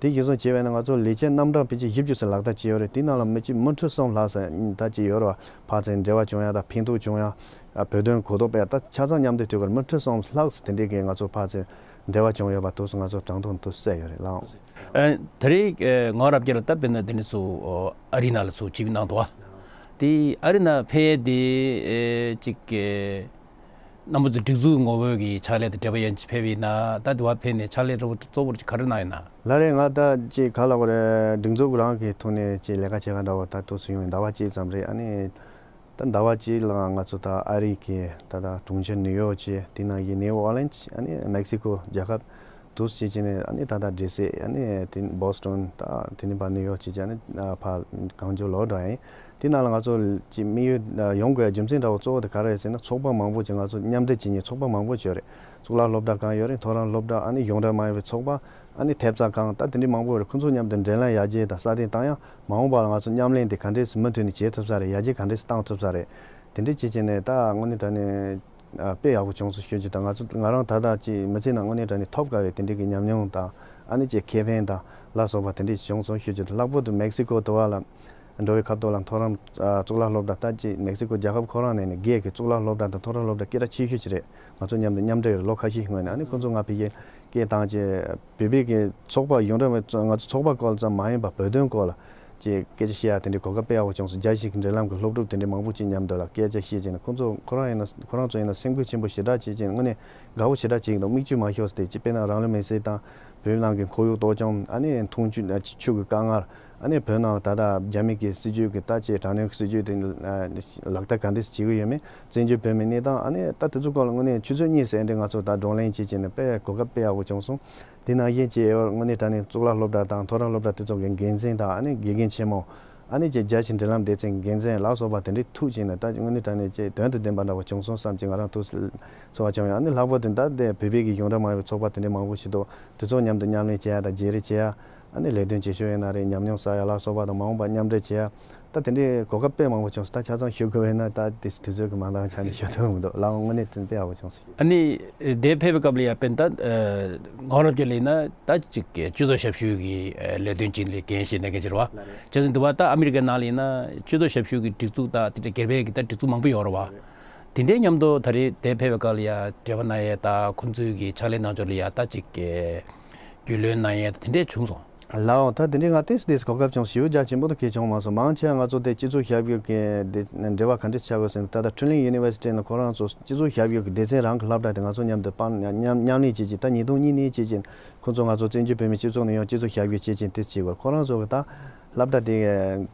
དེ་གཞིར་བཟུང་བྱས་པས་ན་ང་ཚོ་ལས་བྱེད་རྣམ་གྲངས་ཕལ་ཆེར་བཞི་བཅུ་ཙམ་ལག་བསྟར་བྱས་ཡོད་རེད། དེ་ནང་ལ་མི་གཅིག་མི་ཁྲི་གསུམ་ལྷག་ཙམ་ད་ཅིག་ཡོད་རེད་བ། ཕར་ཚུར་འབྲེལ་བ་བྱུང་ཡ་དང་ཕན་ཐོགས་བྱུང་ཡ། ཨ་བོད་དོན་གོ་རྟོགས་སྤེལ་ཡ་ད་ཆ་ཚང་མཉམ་འདུས་ཐུབ་ཀྱི་རེད། མི་ཁྲི་གསུམ་ལྷག་ཙམ་དེ་འདྲའི་གི་ང་ཚོ་ཕར་ཚུར་འབྲེལ་བ་བྱུང་ཡོད་པ་དུས་སུ་ང་ཚོ་གྲངས་ཐོ་འདི་གསལ་ཡོད་རེད་ལགས། ཨ་ད་རེས་ཨ་ངོ་རབ་རྒྱས་ལ་ད་དཔེར་ན་དེ་ནས་སུ་ཨ་རི་ན་ལ་སུ་ཅིག་གནང་འདུག་བ། དེ་ཨ་རི་ན་ཕེབས་དེ་ཨེ་ཅིག་གི་རྣམ་པ་ཚོ་སྒྲིག་འཛུགས་ངོ་བོ་གི་ཕྱག་ལས་དང་འབྲེལ་བ་ཡན་ཆད་ཕེབས་ཡིན་ན་ད་དེ་བ་ཕེབས་ནས་ཕྱག་ལས་འདྲ་བོ་གཙོ་བོར་ག་རེ་གནང་ཡོད་ན། ལགས་རེད། ང་ད་ཅིག་ག་ལ་བ་རེད། སྒྲིག་འཛུགས་རང་གི་ཐོག་ནས་ཅིག་ལས་ཀ་བྱེད་ག་འདྲ་བོ་ད་དུས་སུ་ཡོང་ཟླ་བ་གཅིག་ཙམ་རེད། ཨ་ནི་ད་ཟླ་བ་གཅིག་ལ་ང་ཚོ་ད་ཨ་རི་གི་ད་ད་གྲོང་ཁྱེར་ནིའུ་ཡོག་ཅིག་དེ་ནང་བཞིན་ནིའུ་ཨོ་ལེན་ཅིག་ཨ་ནི་མེག་སི་ཀོ་རྒྱལ་ཁབ་དུས་སུ་བྱས་བྱས་ནས་ཨ་ནི་ད་ད་ཌི་སི་ཨ་ནི་དེ་བོ་སི་ཊོན་ད་དེ་ནས་ཕར་ནིའུ་ཡོག་ཅིག་བྱས་ནས་ཕར་གང་བྱུང་ལོག་འགྲོ་ཡིན། དེ་ནང་ལ་ང་ཚོ་ཅིག་དམིགས་ཡུལ་ཡོང་དགོས་རྒྱུ་མཚན་འདྲ་བོ་གཙོ་བོ་དེ་ག་རེ་རེད་ཟེར་ན་ཚོགས་པ་མང་པོ་ཅིག་ང་ཚོ་མཉམ་འབྲེལ་བྱེད་མཁན་ཚོགས་པ་མང་པོ་ཅིག་ཡོད་རེད། གཙུག་ལག་སློབ་གྲྭ་གང་ཡོད་རེད། མཐོ་རིམ་སློབ་གྲྭ་ཨ་ནི་གཞུང་འབྲེལ་མ་ཡིན་པའི་ཚོགས་པ་ཨ་ནི་ཐེབས་རྩ་ཁང་ད་དེ་འདྲའི་མང་པོ་ཡོད་རེད། ཁོང་ཚོ་མཉམ་དུ་འབྲེལ་ལམ་ཡར་རྒྱས་དང་སྲ་བརྟན་བཏང་ཡ་མ་འོངས་པ་ལ་ང་ཚོ་མཉམ་ལེན་དེ་ག་འདྲས་སེ་མུ་མཐུད་ནས་བྱེད་ཐུབ་ས་རེད། ཡར་རྒྱས་ག་འདྲས་སེ་བཏང་ཐུབ་ས་རེད། དེ་འདྲས་བྱེད་བྱས་ནས་ད་དངོས་གནས་དྲང་གནས་ཨ་དཔེ་ཡག་པོ་བྱུང་སོང་ཞུ་རྒྱུ་དང་། ང་ཚོ་ང་རང་ད་ལྟ་ཅིག་མི་ཚེ་ནང་དངོས་གནས་དྲང་གནས་ཐོབ་དཀའ་བའི་དེ་འདྲས་ཀྱི་ཉམས་མྱོང་དང་ཨ་ནི་ཅིག་ཁེ་ཕན་དང་ལ་སོགས་པ་དེ་འདྲས་བྱུང་སོང་ཞུ་རྒྱུ་དང་། ལྷག་པར་དུ་མེག་སི་ཀོ་དུ་བ་ལ་འགྲོ་བའི་སྐབས་ཐོག་ལ་མཐོ་རིམ་ཨ་གཙུག་ལག་སློབ་གྲྭ་ད་ཅིག་མེག་སི་ཀོ་རྒྱལ་ཁབ་ཁོ་རང་ནས་ནི་སྒེར་གྱི་གཙུག་ལག་སློབ་གྲྭ་དང་མཐོ་རིམ་སློབ་གྲྭ་སྐད་གྲགས་ཆེ་ཤོས་ཅིག་རེད། ང་ཚོ་མཉམ་དུ་མཉམ་འབྲེལ་ཡོད་རེད། ལོ་ཁ་ཤས་ཤིག་སྔོན་ནས། ཨ་ནི་ཁོང་ཚོ་ང་ཕ་གིར་སྐད་བཏང་བྱས་བོད་པའི་གི་ཚོགས་པ་གཞུང་འབྲེལ་མ་ང་ཚོ་ཚོགས་པ་སྐོར་ཙམ་མ་ཡིན་པར་བོད་དོན་སྐོར་ལ་ཅིག་སྐད་ཆ་བཤད་ཡ་དེ་འདྲའི་གོ་སྐབས་དཔེ་ཡག་པོ་བྱུང་སོང་། རྒྱལ་སྤྱིའི་འབྲེལ་ལམ་གྱི་སློབ་ཕྲུག་དེ་འདྲའི་མང་པོ་ཅིག་མཉམ་དུ་ལ་སྐད་ཆ་བཤད་བྱས་ནས་ཁོང་ཚོ་ཁོ་རང་ཡིན་ན་ཁོ་རང་ཚོ་ཡིན་ན་སེམས་འགུལ་ཆེན་པོ་ཞེ་དྲག་བྱེད་ཅིང་དངོས་གནས་དགའ་པོ་ཞེ་དྲག་བྱེད་ཀྱི་འདུག། མིག་ཆུ་མ་ཤོར་ཏེ་ཅིག་དཔེར་ན་རང་ལུས་མེར་སྲེག་དང་བོད་ནང་གི་ཁོར་ཡུག་གཏོར་བཅོམ་ཨ་ནི་འཐུང་ཆུ་ཆུ་གི་དཀའ་ངལ། ཨ་ནི་བོད་ནང་ད་ལྟ་རྒྱ་མི་གི་སྲིད་ཇུས་ཀྱི་ལྟ་ཅེས་དྲག་གནོན་གྱི་སྲིད་ཇུས་དེ་ལག་བསྟར་ག་འདྲས་བྱེད་ཀྱི་ཡོད་མེད། བཙན་བྱོལ་བོད་མིའི་གནས་སྟངས་ཨ་ནི་ད་དེ་ཚོ་སྐོར་ལ་དངོས་གནས་ཆུ་ཚོད་གཉིས་ཙམ་འདྲ་ང་ཚོ་ད་བགྲོ་གླེང་བྱེད་བྱས་ནས་དཔེ་གོ་སྐབས་དཔེ་ཡག་པོ་བྱུང་སོང་། དེ་ནང་བཞིན་བྱས་དངོས་གནས་དྲང་གནས་གཙུག་ལག་སློབ་གྲྭ་དང་མཐོ་རིམ་སློབ་གྲྭ་དེ་ཚོ་གི་འགན་འཛིན་དང་ཨ་ནི་དགེ་རྒན་ཆེན་མོ་ཨ་ནི་ཅིག་རྒྱལ་སྤྱིའི་འབྲེལ་ལམ་སྡེ་ཚན་འགན་འཛིན་ལ་སོགས་པ་དེ་འདྲས་ཐུག་བྱས་ནས་ད་དངོས་གནས་དྲང་གནས་ཅིག་དོན་དང་ལྡན་པ་འདྲ་བོ་བྱུང་སོང་བསམ་གྱི་ང་རང་ཐུགས་ཚོར་བ་བྱུང་ཡོད། ཨ་ནི་ལྷག་པར་དུ་ད་ལྟའི་བོད་པའི་གི་གཞུང་འབྲེལ་མ་ཡིན་པའི་ཚོགས་པ་དེ་འདྲས་མང་པོ་ཞིག་འདུག། དེ་ཚོ་མཉམ་དུ་མཉམ་ལས་བྱེད་ཡ་དང་བརྗེ་རེས་བྱེད་ཡ། ཨ་ནི་ལས་དོན་བྱེད་ཕྱོགས་ཡིན་ན་རེད། ཉམས་མྱོང་བསགས་ཡ་ལ་སོགས་པ་དང་མ་འོངས་པ་མཉམ་འབྲེལ་བྱེད་ཡ། ད་དེ་འདྲའི་གོ་སྐབས་དཔེ་མང་པོ་བྱུང་སོང་། ད་ཆ་ཚང་ཞུ་དགོས་པས་ན་ད་དེ་དུས་ཚོད་ཀྱི་མ་འདང་ཆ་ནས་ཞུ་ཐུབ་མི་འདུག་ལགས། དངོས་གནས་དེ་དཔེ་ཡག་པོ་བྱུང་སོང་། ཨ་ནི་དེ་ཕེབས་པའི་སྐབས་ལ་ཡ་དཔེར་ན་ད་ངོ་རབ་ཀྱི་ལས་ན་ད་ཅིག་གི་སྤྱི་ཚོགས་ཞབས་ཞུ་གི་ལས་དོན་ཅིག་ལས་འགན་བཞེས་གནང་མཁན་ཅིག་རེད་བ། བྱས་ཙང་འདི་བ་ད་ཨ་མི་རི་ཀའི་ནང་ལ་ཡིན་ན་སྤྱི་ཚོགས་ཞབས་ཞུ་གི་སྒྲིག་འཛུགས་ད་དེ་འདྲ་སྒེར་པའི་གི་ད་སྒྲིག་འཛུགས་མང་པོ་ཡོད་རེད་བ། དེ་འདྲའི་མཉམ་དུ་ད་རེས་དེ་ཕེབས་པའི་སྐབས་ལ་ཡ་འབྲེལ་བ་གནང་ཡས་ད་ཁོང་ཚོའི་གི་ཕྱག་ལས་གནང་ཕྱོགས་ལ་ཡ་ད་ཅིག་གི་རྒྱུས་ལོན་གནང་ཡས་དེ་འདྲས་བྱུང་སོང་། ལའོ། ད་དེ་འདྲའི་ང་ཏོག་ཙམ་ཏོག་ཙམ་གོ་སྐབས་བྱུང་། ཞེ་པོ་རྒྱ་ཆེན་པོ་དེ་གས་བྱུང་མ་སོང་། མང་ཆེ་བ་ང་ཚོ་དེ་སྤྱི་ཚོགས་ཞབས་ཞུ་གི་དེ་འབྲེལ་བ་ག་འདྲས་ཆགས་ཡོད་ཟེར་ན། ད་ལྟ་ཁྲིན་ལིང་ཡུ་ནི་ཝར་སི་ཊི་ནས་ཁོ་རང་ཚོ་སྤྱི་ཚོགས་ཞབས་ཞུ་གི་སྡེ་ཚན་རང་གི་སློབ་གྲྭ་དེ་ང་ཚོ་མཉམ་དུ་སྤང་མཉམ་མཉམ་ལེན་བྱེད་ཀྱིན། ད་ཉིས་སྟོང་གཉིས་ནས་བྱེད་ཀྱིན་ཁོ་ཚོ་ང་ཚོ་བཙན་བྱོལ་བོད་མིའི་སྤྱི་ཚོགས་ནས་ཡང་སྤྱི་ཚོགས་ཞབས་ཞུ་བྱེད་ཀྱིན་དེ་བྱེད་དགོས། ཁོ་རང་ཚོ་གི་ད་སློབ་གྲྭ་དེ་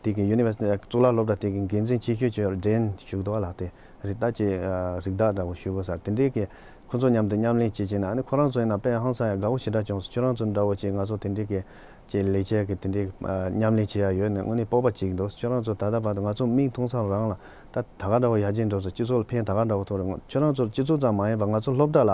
དེ་གི་ཡུ་ནི་ཝར་སི་ཊི་གཙུག་ལག་སློབ་གྲྭ་དེ་གི་འགན་འཛིན་ཆེ་ཤོས་ཅིག་ཡོད་རེད། ཌེན་ཞུ་གི་འདུག་བ་ལགས། དེ་རིགས་ད་ཅིག་རིགས་བདག་འདྲ་བོ་ཞུ་དགོས་ས་དེ་འདྲའི་གི་ཁོ་ཚོ་མཉམ་དུ་མཉམ་ལེན་བྱེད་ཀྱིན། ཨ་ནི་ཁོ་རང་ཚོ་ཡིན་ན་དཔེ་ཧང་སང་ཡ་དགའ་བོ་ཞེ་དྲག་བྱུང་སོང་། ཁྱོད་རང་ཚོ་འདྲ་བོ་ཅིག་ང་ཚོ་དེ་འདྲའི་གི་ཅིག་ལས་བྱེད་ཀྱི་དེ་འདྲའི་མཉམ་ལེན་བྱེད་ཡ་ཡོད་ནས་དངོས་གནས་སྤོབས་པ་བྱེད་ཀྱི་འདུག་ཁྱོད་རང་ཚོ་ད་ལྟ་བར་དུ་ང་ཚོ་མིག་མཐོང་ས་རང་ལ་ད་ད་ག་འདྲ་བོ་ཡར་རྒྱས་འགྲོ་སོང་། སྤྱི་ཚོགས་ལ་ཕན་ད་ག་འདྲ་བོ་ཐོགས་རེད། ཁྱོད་རང་ཚོ་སྤྱི་ཚོགས་ཙམ་མ་ཡིན་པར་ང་ཚོ་སློབ་གྲྭ་ལ་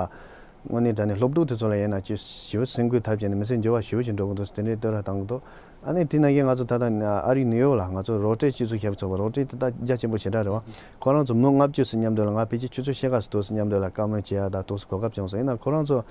དངོས་གནས་དྲང་གནས་སློབ་ཕྲུག་དེ་ཚོ་ལ་ཡིན་ན་ཅིག་ཞེ་པོ་སེམས་འགུལ་ཐེབས་བྱས་ནས་མི་ཚེ་འགྱུར་བ་ཞེ་པོ་ཅིག་འགྲོ་གི་འདུག་དེ་འདྲའི་བསྟོད་ར་བཏང་གི་འདུག་ཨ་ནི་དེ་ནང་བཞིན་ང་ཚོ་ད་ལྟ་ཨ་རིའི་ནིའུ་ཡོག་ལ་ང་ཚོ་རོ་ཊ་རི་སྤྱི་ཚོགས་ཞབས་ཚོགས་པ། རོ་ཊ་རི་དེ་ད་རྒྱ་ཆེན་པོ་ཞེ་དྲག་རེད་བ། ཁོ་རང་ཚོ་མི་ལྔ་བཅུ་ཙམ་མཉམ་དུ་ལ་ང་ཕལ་ཆེར་ཆུ་ཚོད་ཕྱེད་ཀ་ཙམ་ཏོག་ཙམ་མཉམ་དུ་ལ་བཀའ་མོལ་བྱེད་ཡ་ད་ཏོག་ཙམ་གོ་སྐབས་བྱུང་སོང་། ཡིན་ན་ཁོ་རང་ཚོ་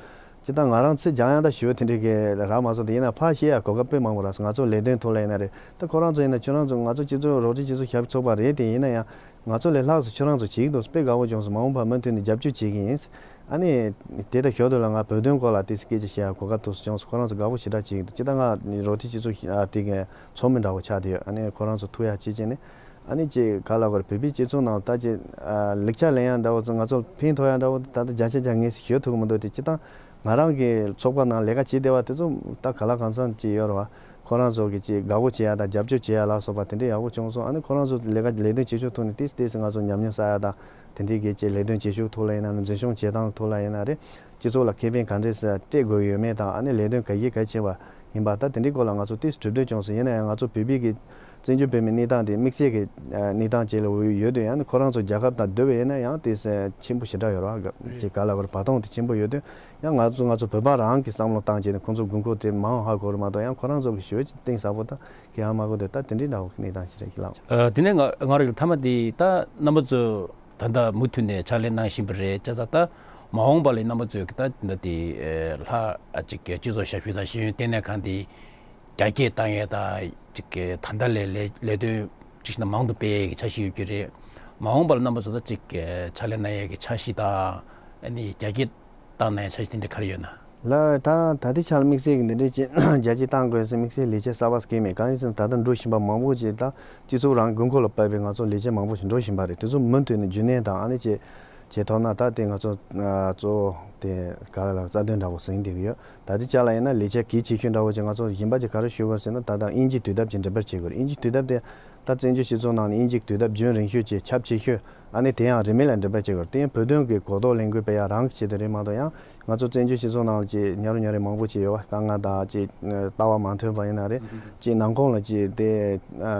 སྤྱིར་བཏང་ང་རང་ཚིག་སྦྱང་ཡ་ད་ཞེ་པོ་དེ་འདྲའི་གི་རག་མ་སོང་། དེ་ཡིན་ན་ཕར་བཤད་ཡ་གོ་སྐབས་དཔེ་མང་པོ་རག་སོང་། ང་ཚོ་ལས་དོན་ཐོག་ལ་ཡིན་ན་རེད། ད་ཁོ་རང་ཚོ་ཡིན་ན་ཁྱོད་རང་ཚོ་ང་ཚོ་སྤྱི་ཚོགས་རོ་ཊ་རི་སྤྱི་ཚོགས་ཞབས་ཚོགས་པ་རེད། དེ་ཡིན་ན་ཡང་ང་ཚོ་ལས་ལྷག་ཙམ་ཁྱོད་རང་ཚོ་བྱེད་ཀྱི་འདུག་དཔེ་དགའ་བོ་བྱུང་སོང་། མ་འོངས་པར་མུ་མཐུད་ནས་རྒྱབ་སྐྱོར་བྱེད་ཀྱི་ཡིན། ཨ་ནི་དེ་ལྟར་ཞོར་དུ་ལ་ང་བོད་དོན་སྐོར་ལ་ཏོག་ཙམ་སྐད་ཆ་བཤད་ཡ་གོ་སྐབས་ཏོག་ཙམ་བྱུང་སོང་། ཁོ་རང་ཚོ་དགའ་བོ་ཞེ་དྲག་བྱེད་ཀྱི་འདུག་སྤྱིར་བཏང་ང་རོ་ཊ་རི་སྤྱི་ཚོགས་ཨ་དེ་གི་ཚོགས་མི་འདྲ་བོ་ཆགས་བསྡད་ཡོད། ཨ་ནི་ཁོ་རང་ཚོ་ཐུག་ཡ་བྱེད་ཀྱི་ནི། ཨ་ནི་ཅིག་ག་ལ་གོ་རེད། བོད་པའི་སྤྱི་ཚོགས་ནང་ད་ཅིག་ལེགས་ཆ་ལེན་ཡ་འདྲ་བོ་ཚོ་ང་ཚོར་ཕན་ཐོགས་ཡ་འདྲ་བོ་ད་ལྟ་བརྒྱ་ཆ་བརྒྱ་ངས་ཞུ་ཐུབ་ཀྱི་མི་འདུག་དེ་སྤྱིར་བཏང་ང་རང་གི་ཚོགས་པ་ནང་ལས་ཀ་བྱེད་བསྡད་པ་དེ་ཚོ་ད་ག་ལ་གང་འཚམ་ཅིག་ཡོད་རེད་བ། ཁོ་རང་ཚོ་གི་ཅིག་དགའ་བོ་བྱེད་ཡ་དང་རྒྱབ་སྐྱོར་བྱེད་ཡ་ལ་སོགས་པ་དེ་འདྲ་ཡག་པོ་བྱུང་སོང་། ཨ་ནི་ཁོ་རང་ཚོ་ལས་ཀ་ལས་དོན་བྱེད་ཕྱོགས་ཐོག་ནས་ཏོག་ཙམ་ཏོག་ཙམ་ང་ཚོ་ཉམས་མྱོང་བསགས་ཡ་དང་དེ་འདྲའི་གི་ཅིག་ལས་དོན་བྱེད་ཕྱོགས་ཐོག་ལ་ཡིན་ན་རེད། འཛིན་སྐྱོང་བྱེད་སྟངས་ཐོག་ལ་ཡིན་ན་རེད། སྤྱི་ཚོགས་ལ་ཁེ་ཕན་ག་འདྲས་སྤྲད་དགོས་ཡོད་མེད་དང་། ཨ་ནི་ལས་དོན་ག་གི་གལ་ཆེ་བ་ཡིན་པ་ད་དེ་འདྲའི་སྐོར་ལ་ང་ཚོ་ཏོག་ཙམ་གྲོས་བསྡུར་བྱུང་སོང་། ཡིན་ན་ཡང་ང་ཚོ་བོད་པའི་གི་བཙན་བྱོལ་བོད་མིའི་གནས་སྟངས་དེ་དམིགས་བསལ་གྱི་གནས་སྟངས་བཅས་ལ་འོས་ཡོད་དུས། ཡང་ན་ཁོ་རང་ཚོ་རྒྱལ་ཁབ་དང་བསྡུར་བ་ཡིན་ན་ཡང་དེ་ཆེན་པོ་ཞེ་དྲག་ཡོད་རེད་བ། ཅིག་ག་ལ་གོ་རེད། བར་སྟོང་དེ་ཆེན་པོ་ཡོད་དུས། ཡང་ང་ཚོ་ང་ཚོ་བོད་པ་རང་གི་བསམ་བློ་བཏང་བྱས་ནས་ཁོང་ཚོ་དགོས་མཁོ་དེ་མང་ཧ་གོ་རེད་མ་གཏོགས། ཡང་ཁོ་རང་ཚོ་གི་ཞེ་པོ་ཅིག་གཏིང་ཟབ་པོ་དང་གི་ཧ་མ་གོ་དེ་ད་དེ་འདྲའི་འདྲ་བོ་གནས་སྟངས་ཞིག་རེད་ལགས། ཨ། དེ་ནས་ང་ང་རང་གི་མཐའ་མ་དེ་ད་རྣམ་པ་ཚོ་ད་ལྟ་མུ་མཐུད་ནས་ཕྱག་ལས་གནང་བཞིན་པ་རེད། བྱས་ཙང་ད་མ་འོངས་པ་ལ་རྣམ་པ་ཚོས་ད་ད་དེ་ལྷག་ཅིག་གི་སྤྱི་ཚོགས་ཞབས་ཞུ་དང་ཤེས་ཡོན་ལྟེ་གནས་ཁང་དེ་རྒྱ་སྐྱེད་བཏང་ཡས་ད་ཅིག་གི་ད་ལྟ་ལས་ལས་ལས་དོན་ཅིག་ན་མང་དུ་སྤེལ་ཡས་ཀྱི་འཆར་གཞི་ཡོད་ཀྱི་རེད། མ་འོངས་པ་ལ་རྣམ་པ་ཚོ་ད་ཅིག་གི་ཕྱག་ལས་གནང་ཡས་ཀྱི་འཆར་གཞི་དང་ཨ་ནི་རྒྱ་སྐྱེད་བཏང་གནང་ཡས་འཆར་གཞི་དེ་འདྲ་ག་རེ་ཡོད་ན། ལགས། ད་ད་ལྟའི་ཆར་དམིགས་བསལ་གྱི་འདི་འདྲའི་ཅིག་རྒྱ་སྐྱེད་བཏང་དགོས་ཟེར་དམིགས་བསལ་ལས་འཆར་གསར་པ་ཟིག་གང་ཡིན་ཟེར་ན། ད་ལྟ་འགྲོ་བཞིན་པ་མང་པོ་ཅིག་ད་སྤྱི་ཚོགས་རང་དགོས་མཁོ་ལ་དཔག་པའི་ང་ཚོ་ལས་འཆར་མང་པོ་ཞིག་འགྲོ་བཞིན་པ་རེད། དེ་ཚོ་མུ་མཐུད་ནས་རྒྱུན་གནས་དང་ཨ་ནི་ཅིག་བྱེད་ཐུབ་ན། ད་དེ་ང་ཚོ་ཨ་གཙོ་བོ་དེ་ག་རེ་ལ་རྩ་དོན་འདྲ་བོ་ཟིན་བསྡད་ཀྱི་ཡོད། ད་ལྟའི་ཆར་ལ་ཡིན་ན་ལས་འཆར་གལ་ཆེ་ཤོས་འདྲ་བོ་ཅིག་ང་ཚོ་གཞན་པ་ཅིག་ག་རེ་ཞུ་དགོས་ཟེར་ན། ད་ལྟ་དབྱིན་ཇིའི་དུས་དེབ་ཅིག་འགྲེམས་སྤེལ་བྱེད་དགོས་རེད། དབྱིན་ཇིའི་དུས་དེབ་དེ་ད་བཙན་བྱོལ་སྤྱི་ཚོགས་ནང་ནས་དབྱིན་ཇིའི་དུས་དེབ་རྒྱུན་རིང་ཤོས་ཅིག་ཁྱབ་ཆེ་ཤོས། ཨ་ནི་དེ་ཡང་རིན་མེད་ལ་འགྲེམས་སྤེལ་བྱེད་དགོས་རེད། དེ་ཡང་བོད་དོན་གྱི་གོ་རྟོགས་ལེན་དགོས་པ་ཡང་རང་གི་ཆེད་དུ་རེད་མ་གཏོགས། ཡང་ང་ཚོ་བཙན་བྱོལ་སྤྱི་ཚོགས་ནང་ལ་ཅིག་ཉོ་རུ་ཉོ་རེ་མང་པོ་ཅིག་ཡོད་པ། དཀའ་ངལ་དང་ཅིག་ལྟ་བ་མ་མཐུན་པ་ཡིན་ན་རེད། ཅིག་ནང་ཁོངས་ལ་ཅིག་དེ་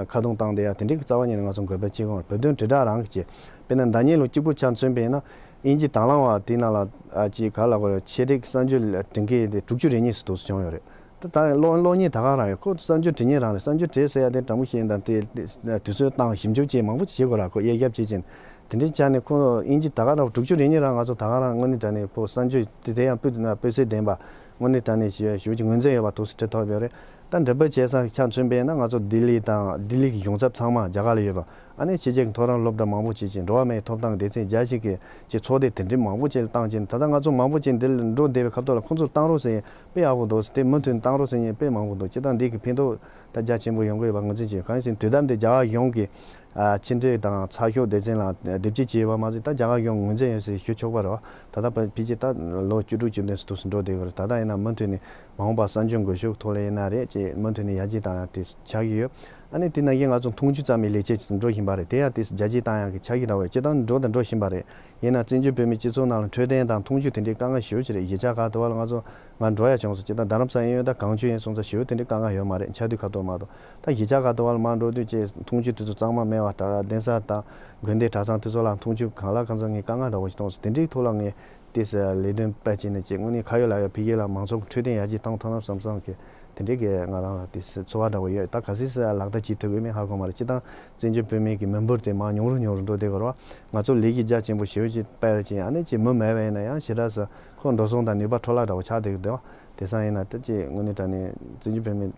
ཁ་རྡུང་བཏང་བསྡད་ཡ་དེ་འདྲའི་རྩ་བ་ཉིད་ནས་ང་ཚོ་འགོད་པ་བྱེད་དགོས་རེད། བོད་དོན་དྲིལ་བསྒྲགས་རང་གི་ཅིག་དཔེར་ན་ཟླ་ཉིན་ལོ་གཅིག་པུ་ཆ་མཚོན་པ་ཡིན་ན། དབྱིན་ཇི་དང་བླངས་པ་དེ་ནང་ལ་ཨ་ཅིག་ག་ལ་གོ་ཆེད་སྒྲིག་གསར་འགྱུར་འབྲི་མཁན་དེ་དྲུག་ཅུ་རེ་གཉིས་སུ་འདུག་སེ་བྱུང་ཡོད་རེད། ད་ད་གློག་གློག་བརྙན་ད་ག་རང་ཡོད། ཁོ་གསར་འགྱུར་འབྲི་མཁན་རང་རེད། གསར་འགྱུར་འབྲི་ཟེར་ཡ་དེ་འདྲ་མོ་ཞིག་ཡིན་དང་། དེ་དུས་ཚོད་བཏང་ཞིབ་འཇུག་བྱས་མང་པོ་བྱེད་དགོས་ར། ཁོ་དབྱེ་ཞིབ་བྱས་ཅིང་དེ་འདྲའི་ཆ་ནས་ཁོ་དབྱིན་ཇི་ད་ག་རང་དྲུག་ཅུ་རེ་གཉིས་རང་ང་ཚོ་ད་ག་རང་དངོས་གནས་དྲང་གནས་ཁོ་གསར་འགྱུར་དེ་དེ་ཡང་སྤུས་སྤུས་ཚད་ལྡན་པ། དངོས་གནས་དྲང་གནས་ཞེ་ཞེ་ཅིག་ངོས་འཛིན་ཡོད་པ་འདུག་སེ་འབྲི་ཐུབ་ཡོད་རེད། ད་འགྲེམས་སྤེལ་བྱེད་ས་ཆ་མཚོན་པས་ན། ང་ཚོ་ལྡི་ལི་དང་ལྡི་ལི་གི་ཡོངས་ཁྱབ་ཚང་མ་རྒྱ་གར་ལ་ཡོད་པ། ཨ་ནི་ཕྱི་རྒྱལ་གྱི་མཐོ་རིམ་སློབ་གྲྭ་མང་པོ་བྱས་ཅིང་། འགྲོ་བ་མིའི་ཐོབ་ཐང་སྡེ་ཚན་རྒྱ་ཆེ་གི་ཅིག་ཚོགས་སྡེ་དེ་འདྲའི་མང་པོ་ཅིག་ལ་བཏང་ཅིང་། ད་ལྟ་ང་ཚོ་མང་པོ་ཅིག་འདི་ལ་འགྲོ་བསྡད་པའི་ཁ་ཐོག་ལ་ཁོང་ཚོར་བཏང་རོགས་ཟེར་ཡིན། དཔེ་ཡག་པོ་འདུག་དེ་མུ་མཐུད་བཏང་རོགས་ཟེར་ཡིན། དཔེ་མང་པོ་འདུག་སྤྱིར་བཏང་འདི་གི་ཕན་ཐོགས་ད་རྒྱ་ཆེན་པོ་ཡོང་གི་ཡོད་པ་ངོས་འཛིན་བྱས་ཡོད། གང་ཡིན་ཟེར་ན་དུས་དེབ་འདི་རྒྱ་གར་གཞུང་གི་ཨ་ཕྱི་འབྲེལ་དང་ཚགས་ཤོག་སྡེ་ཚན་ལ་སྡེབ་སྐྱེལ་བྱས་ཡོད་པ་མ་ཟད། ད་རྒྱ་གར་གཞུང་ངོས་འཛིན་ཡོད་ཟེར་ཞུ་ཆོག་པ་རེད་བ། ད་ལྟ་ཕལ་ཆེར་ད་ལོ་བཅུ་དྲུག་བཅུ་བདུན་ཙམ་འདུག་སེ་འགྲོ་བསྡད་ཡོད་རེད། ད་ལྟ་ཡིན་ན་མུ་མཐུད་ནས་མ་འོངས་པ་གསར་འགྱུར་འགོད་ཕྱོགས་ཐོག་ལ་ཡིན་ན་རེད། ཅེས་མུ་མཐུད་ནས་ཡར་རྒྱས་བཏང་ཡ་དེ་ཆགས་ཀྱི་ཡོད། ཨ་ནི་དེ་ནང་བཞིན་ང་ཚོ་འཐུང་ཆུ་ཟ་མའི་ལས་བྱེད་ཅིག་འགྲོ་བཞིན་པ་རེད། དེ་ཡང་དེ་རྒྱ་སྐྱེད་བཏང་ཡག་གི་འཆར་གཞི་འདྲ་བོ་ཡོད། སྤྱིར་བཏང་འགྲོ་དང་འགྲོ་བཞིན་པ་རེད། ཡིན་ན་བཙན་བྱོལ་བོད་མིའི་སྤྱི་ཚོགས་ནང་ལ་འཕྲོད་བསྟེན་དང་འཐུང་ཆུ་དེ་འདྲའི་དཀའ་ངལ་ཞེ་པོ་ཅིག་རེད། གཞིས་ཆགས་ཁག་ཏུ་བ་ལ་ང་ཚོ་ང་འགྲོ་ཡ་བྱུང་སོང་། སྤྱིར་བཏང་རྡ་རམ་ས་ཡིན་ཡོད། ད་གངས་ཆུ་ཡིན་སོང་ཙང་ཞེ་པོ་དེ་འདྲའི་དཀའ་ངལ་ཡོད་མ་རེད། ཆར་དུས་ཁ་ཐོར་མ་གཏོགས། ད་གཞིས་ཆགས་ཁག་ཏུ་བ་ལ་མར་འགྲོ་དུས་ཅིག་འཐུང་ཆུ་དེ་ཚོ་གཙང་མ་མེད་པ། ད་གདན་ས་དང་དགོན་སྡེ་གྲྭ་ཚང་དེ་ཚོ་ལ་འཐུང་ཆུ་གང་ལ་གང་འཚམ་ངས་དཀའ་ངལ་འདྲ་བོ་ཞིག་མཐོང་སོང་། དེ་འདྲའི་ཐོག་ལ་ངས་དེ་ལས་དོན་སྤེལ་བྱས་ནས་ཅིག་དངོས་གནས་ཁ་ཡོད་ལག་ཡོད་ཕ་གི་ལ་མང་ཚོགས་ཀྱི་འཕྲོད་བསྟེན་ཡར་རྒྱས་བཏང་ཐུབ་ན་བསམ་བསམ་གི་ དེ་འདྲའི་གི་ང་རང་ལ་དེ་ཚོར་བ་འདྲ་བོ་ཡོད། ད་ག་སྲིད་ལག་བསྟར་བྱེད་ཐུབ་ཀྱི་མིན་ཧ་གོ་མ་རེད། སྤྱིར་བཏང་བཙན་བྱོལ་བོད་མིའི་གི་མི་འབོར་དེ་མར་ཉུང་རུ་ཉུང་རུ་འགྲོ་བསྡད་ཀྱི་རེད་བ། ང་ཚོ་ལས་ཀྱི་རྒྱ་ཆེན་པོ་ཞེ་པོ་ཅིག་སྤེལ་རེ་བྱས། ཨ་ནི་ཅིག་མི་མེད་པ་ཡིན་ན་ཡང་ཞེ་དྲག་ས་ཁོ་འགྲོ་སོང་དང་ནུས་པ་འཕྲོ་བརླག་འདྲ་བོ་ཆགས་བསྡད་ཀྱི་འདུག་བ། དེང་སང་ཡིན་ན་ད་ཅིག་དངོས་གནས་དྲང་གནས་བཙན་བྱོལ་བོད་མི།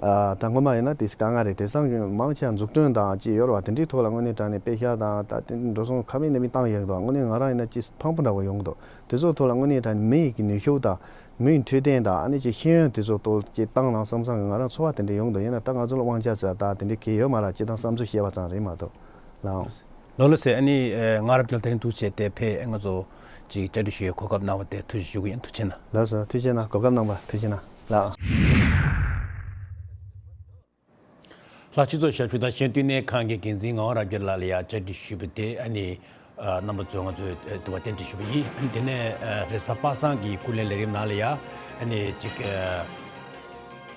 ཨ། ད་སྔོན་མ་ཡིན་ན་དེ་དཀའ་ངལ་རེད། དེང་སང་གི་མང་ཆེ་བ་འཛུགས་སྐྲུན་དང་ཅིག་ཡོད་རེད་བ། དེ་འདྲའི་ཐོག་ལ་དངོས་གནས་དྲང་གནས་དཔེ་ཤག་དང་ད་དེ་འགྲོ་སོང་ག་མིན་ནས་མིན་བཏང་ཡོད་འདུག་དངོས་གནས་ང་རང་ཡིན་ན་ཅིག་ཕངས་པོ་འདྲ་བོ་ཡོང་གི་འདུག་དེ་ཚོའི་ཐོག་ལ་དངོས་གནས་དྲང་གནས་མི་ཡི་གི་ནུས་ཤུགས་དང་མི་ཡི་འཕྲོད་བསྟེན་དང་ཨ་ནི་ཅིག་ཤེས་ཡོན་དེ་ཚོ་ཐོག་ཅིག་བཏང་ན་བསམ་བསམ་གི་ང་རང་ཚོར་བ་དེ་འདྲ་ཡོང་གི་འདུག་ཡིན་ན་ད་ང་ཚོ་ལ་དབང་ཆ་ཟེར་ད་དེ་འདྲའི་གི་ཡོད་མ་རེད། སྤྱིར་བཏང་བསམ་ཚུལ་བཤད་པ་ཙམ་རེད་མ་གཏོགས་ལགས། ལགས་ལགས་སེ། ཨ་ནི་ཨ། ང་རང་དེ་ལ་དེ་རིང་ཐུགས་རྗེ་ཆེ། དེ་ཕེབས་ང་ཚོ་ཅིག་བཅར་འདྲི་ཞུ་བའི་གོ་སྐབས་གནང་བ་དེ་ཐུགས་རྗེ་ཞུ་གི་ཡིན། ཐུགས་རྗེ་གནང་། ལགས་སོ། ཐུགས་རྗེ་གནང་། གོ་སྐབས་གནང་བ་ཐུགས་རྗེ་གནང་། ལགས། ལགས། སྤྱི་ཚོགས་ཞབས་ཞུ་དང་གཞན་བསྟི་གནས་ཁང་གི་འགན་འཛིན་ངག་དབང་རབ་རྒྱས་ལགས་ལ་ཡང་བཅར་འདྲི་ཞུས་པ་དེ་ཨ་ནི་ཨ། རྣམ་པ་ཚོས་ང་ཚོའི་ཨ། དུ་བ་བཅར་འདྲི་ཞུས་པ་ཡིན། ཨ་ནི་དེ་ནས་ཨ། རེས་གཟའ་པ་སངས་ཀྱི་སྐུ་ལས་ལས་རིམ་ནང་ལ་ཡང་ཨ་ནི་ཅིག་ཨ།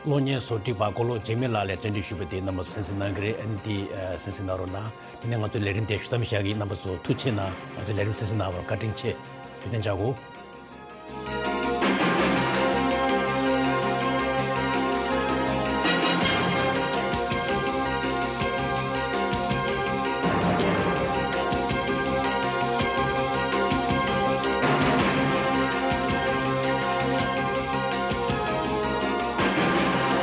གློག་བརྙན་བཟོ་སྒྲིག་པ་མགོ་ལོག་འཇིགས་མེད་ལགས་ལ་བཅར་འདྲི་ཞུས་པ་དེ་རྣམ་པ་ཚོས་གསན་གཟིགས་གནང་གི་རེད། ཨ་ནི་དེ་ཨ། གསན་གཟིགས་གནང་རོགས་གནང་། དེ་ནས་ང་ཚོའི་ལས་རིམ་དེ་ཞུ་མཚམས་བཞག་གི་ཡིན། རྣམ་པ་ཚོ་ཐུགས་རྗེ་གནང་། ང་ཚོའི་ལས་རིམ་གསན་གཟིགས་གནང་བར་བཀའ་དྲིན་ཆེ། ཞུ་དོན་བྱ་དགོས།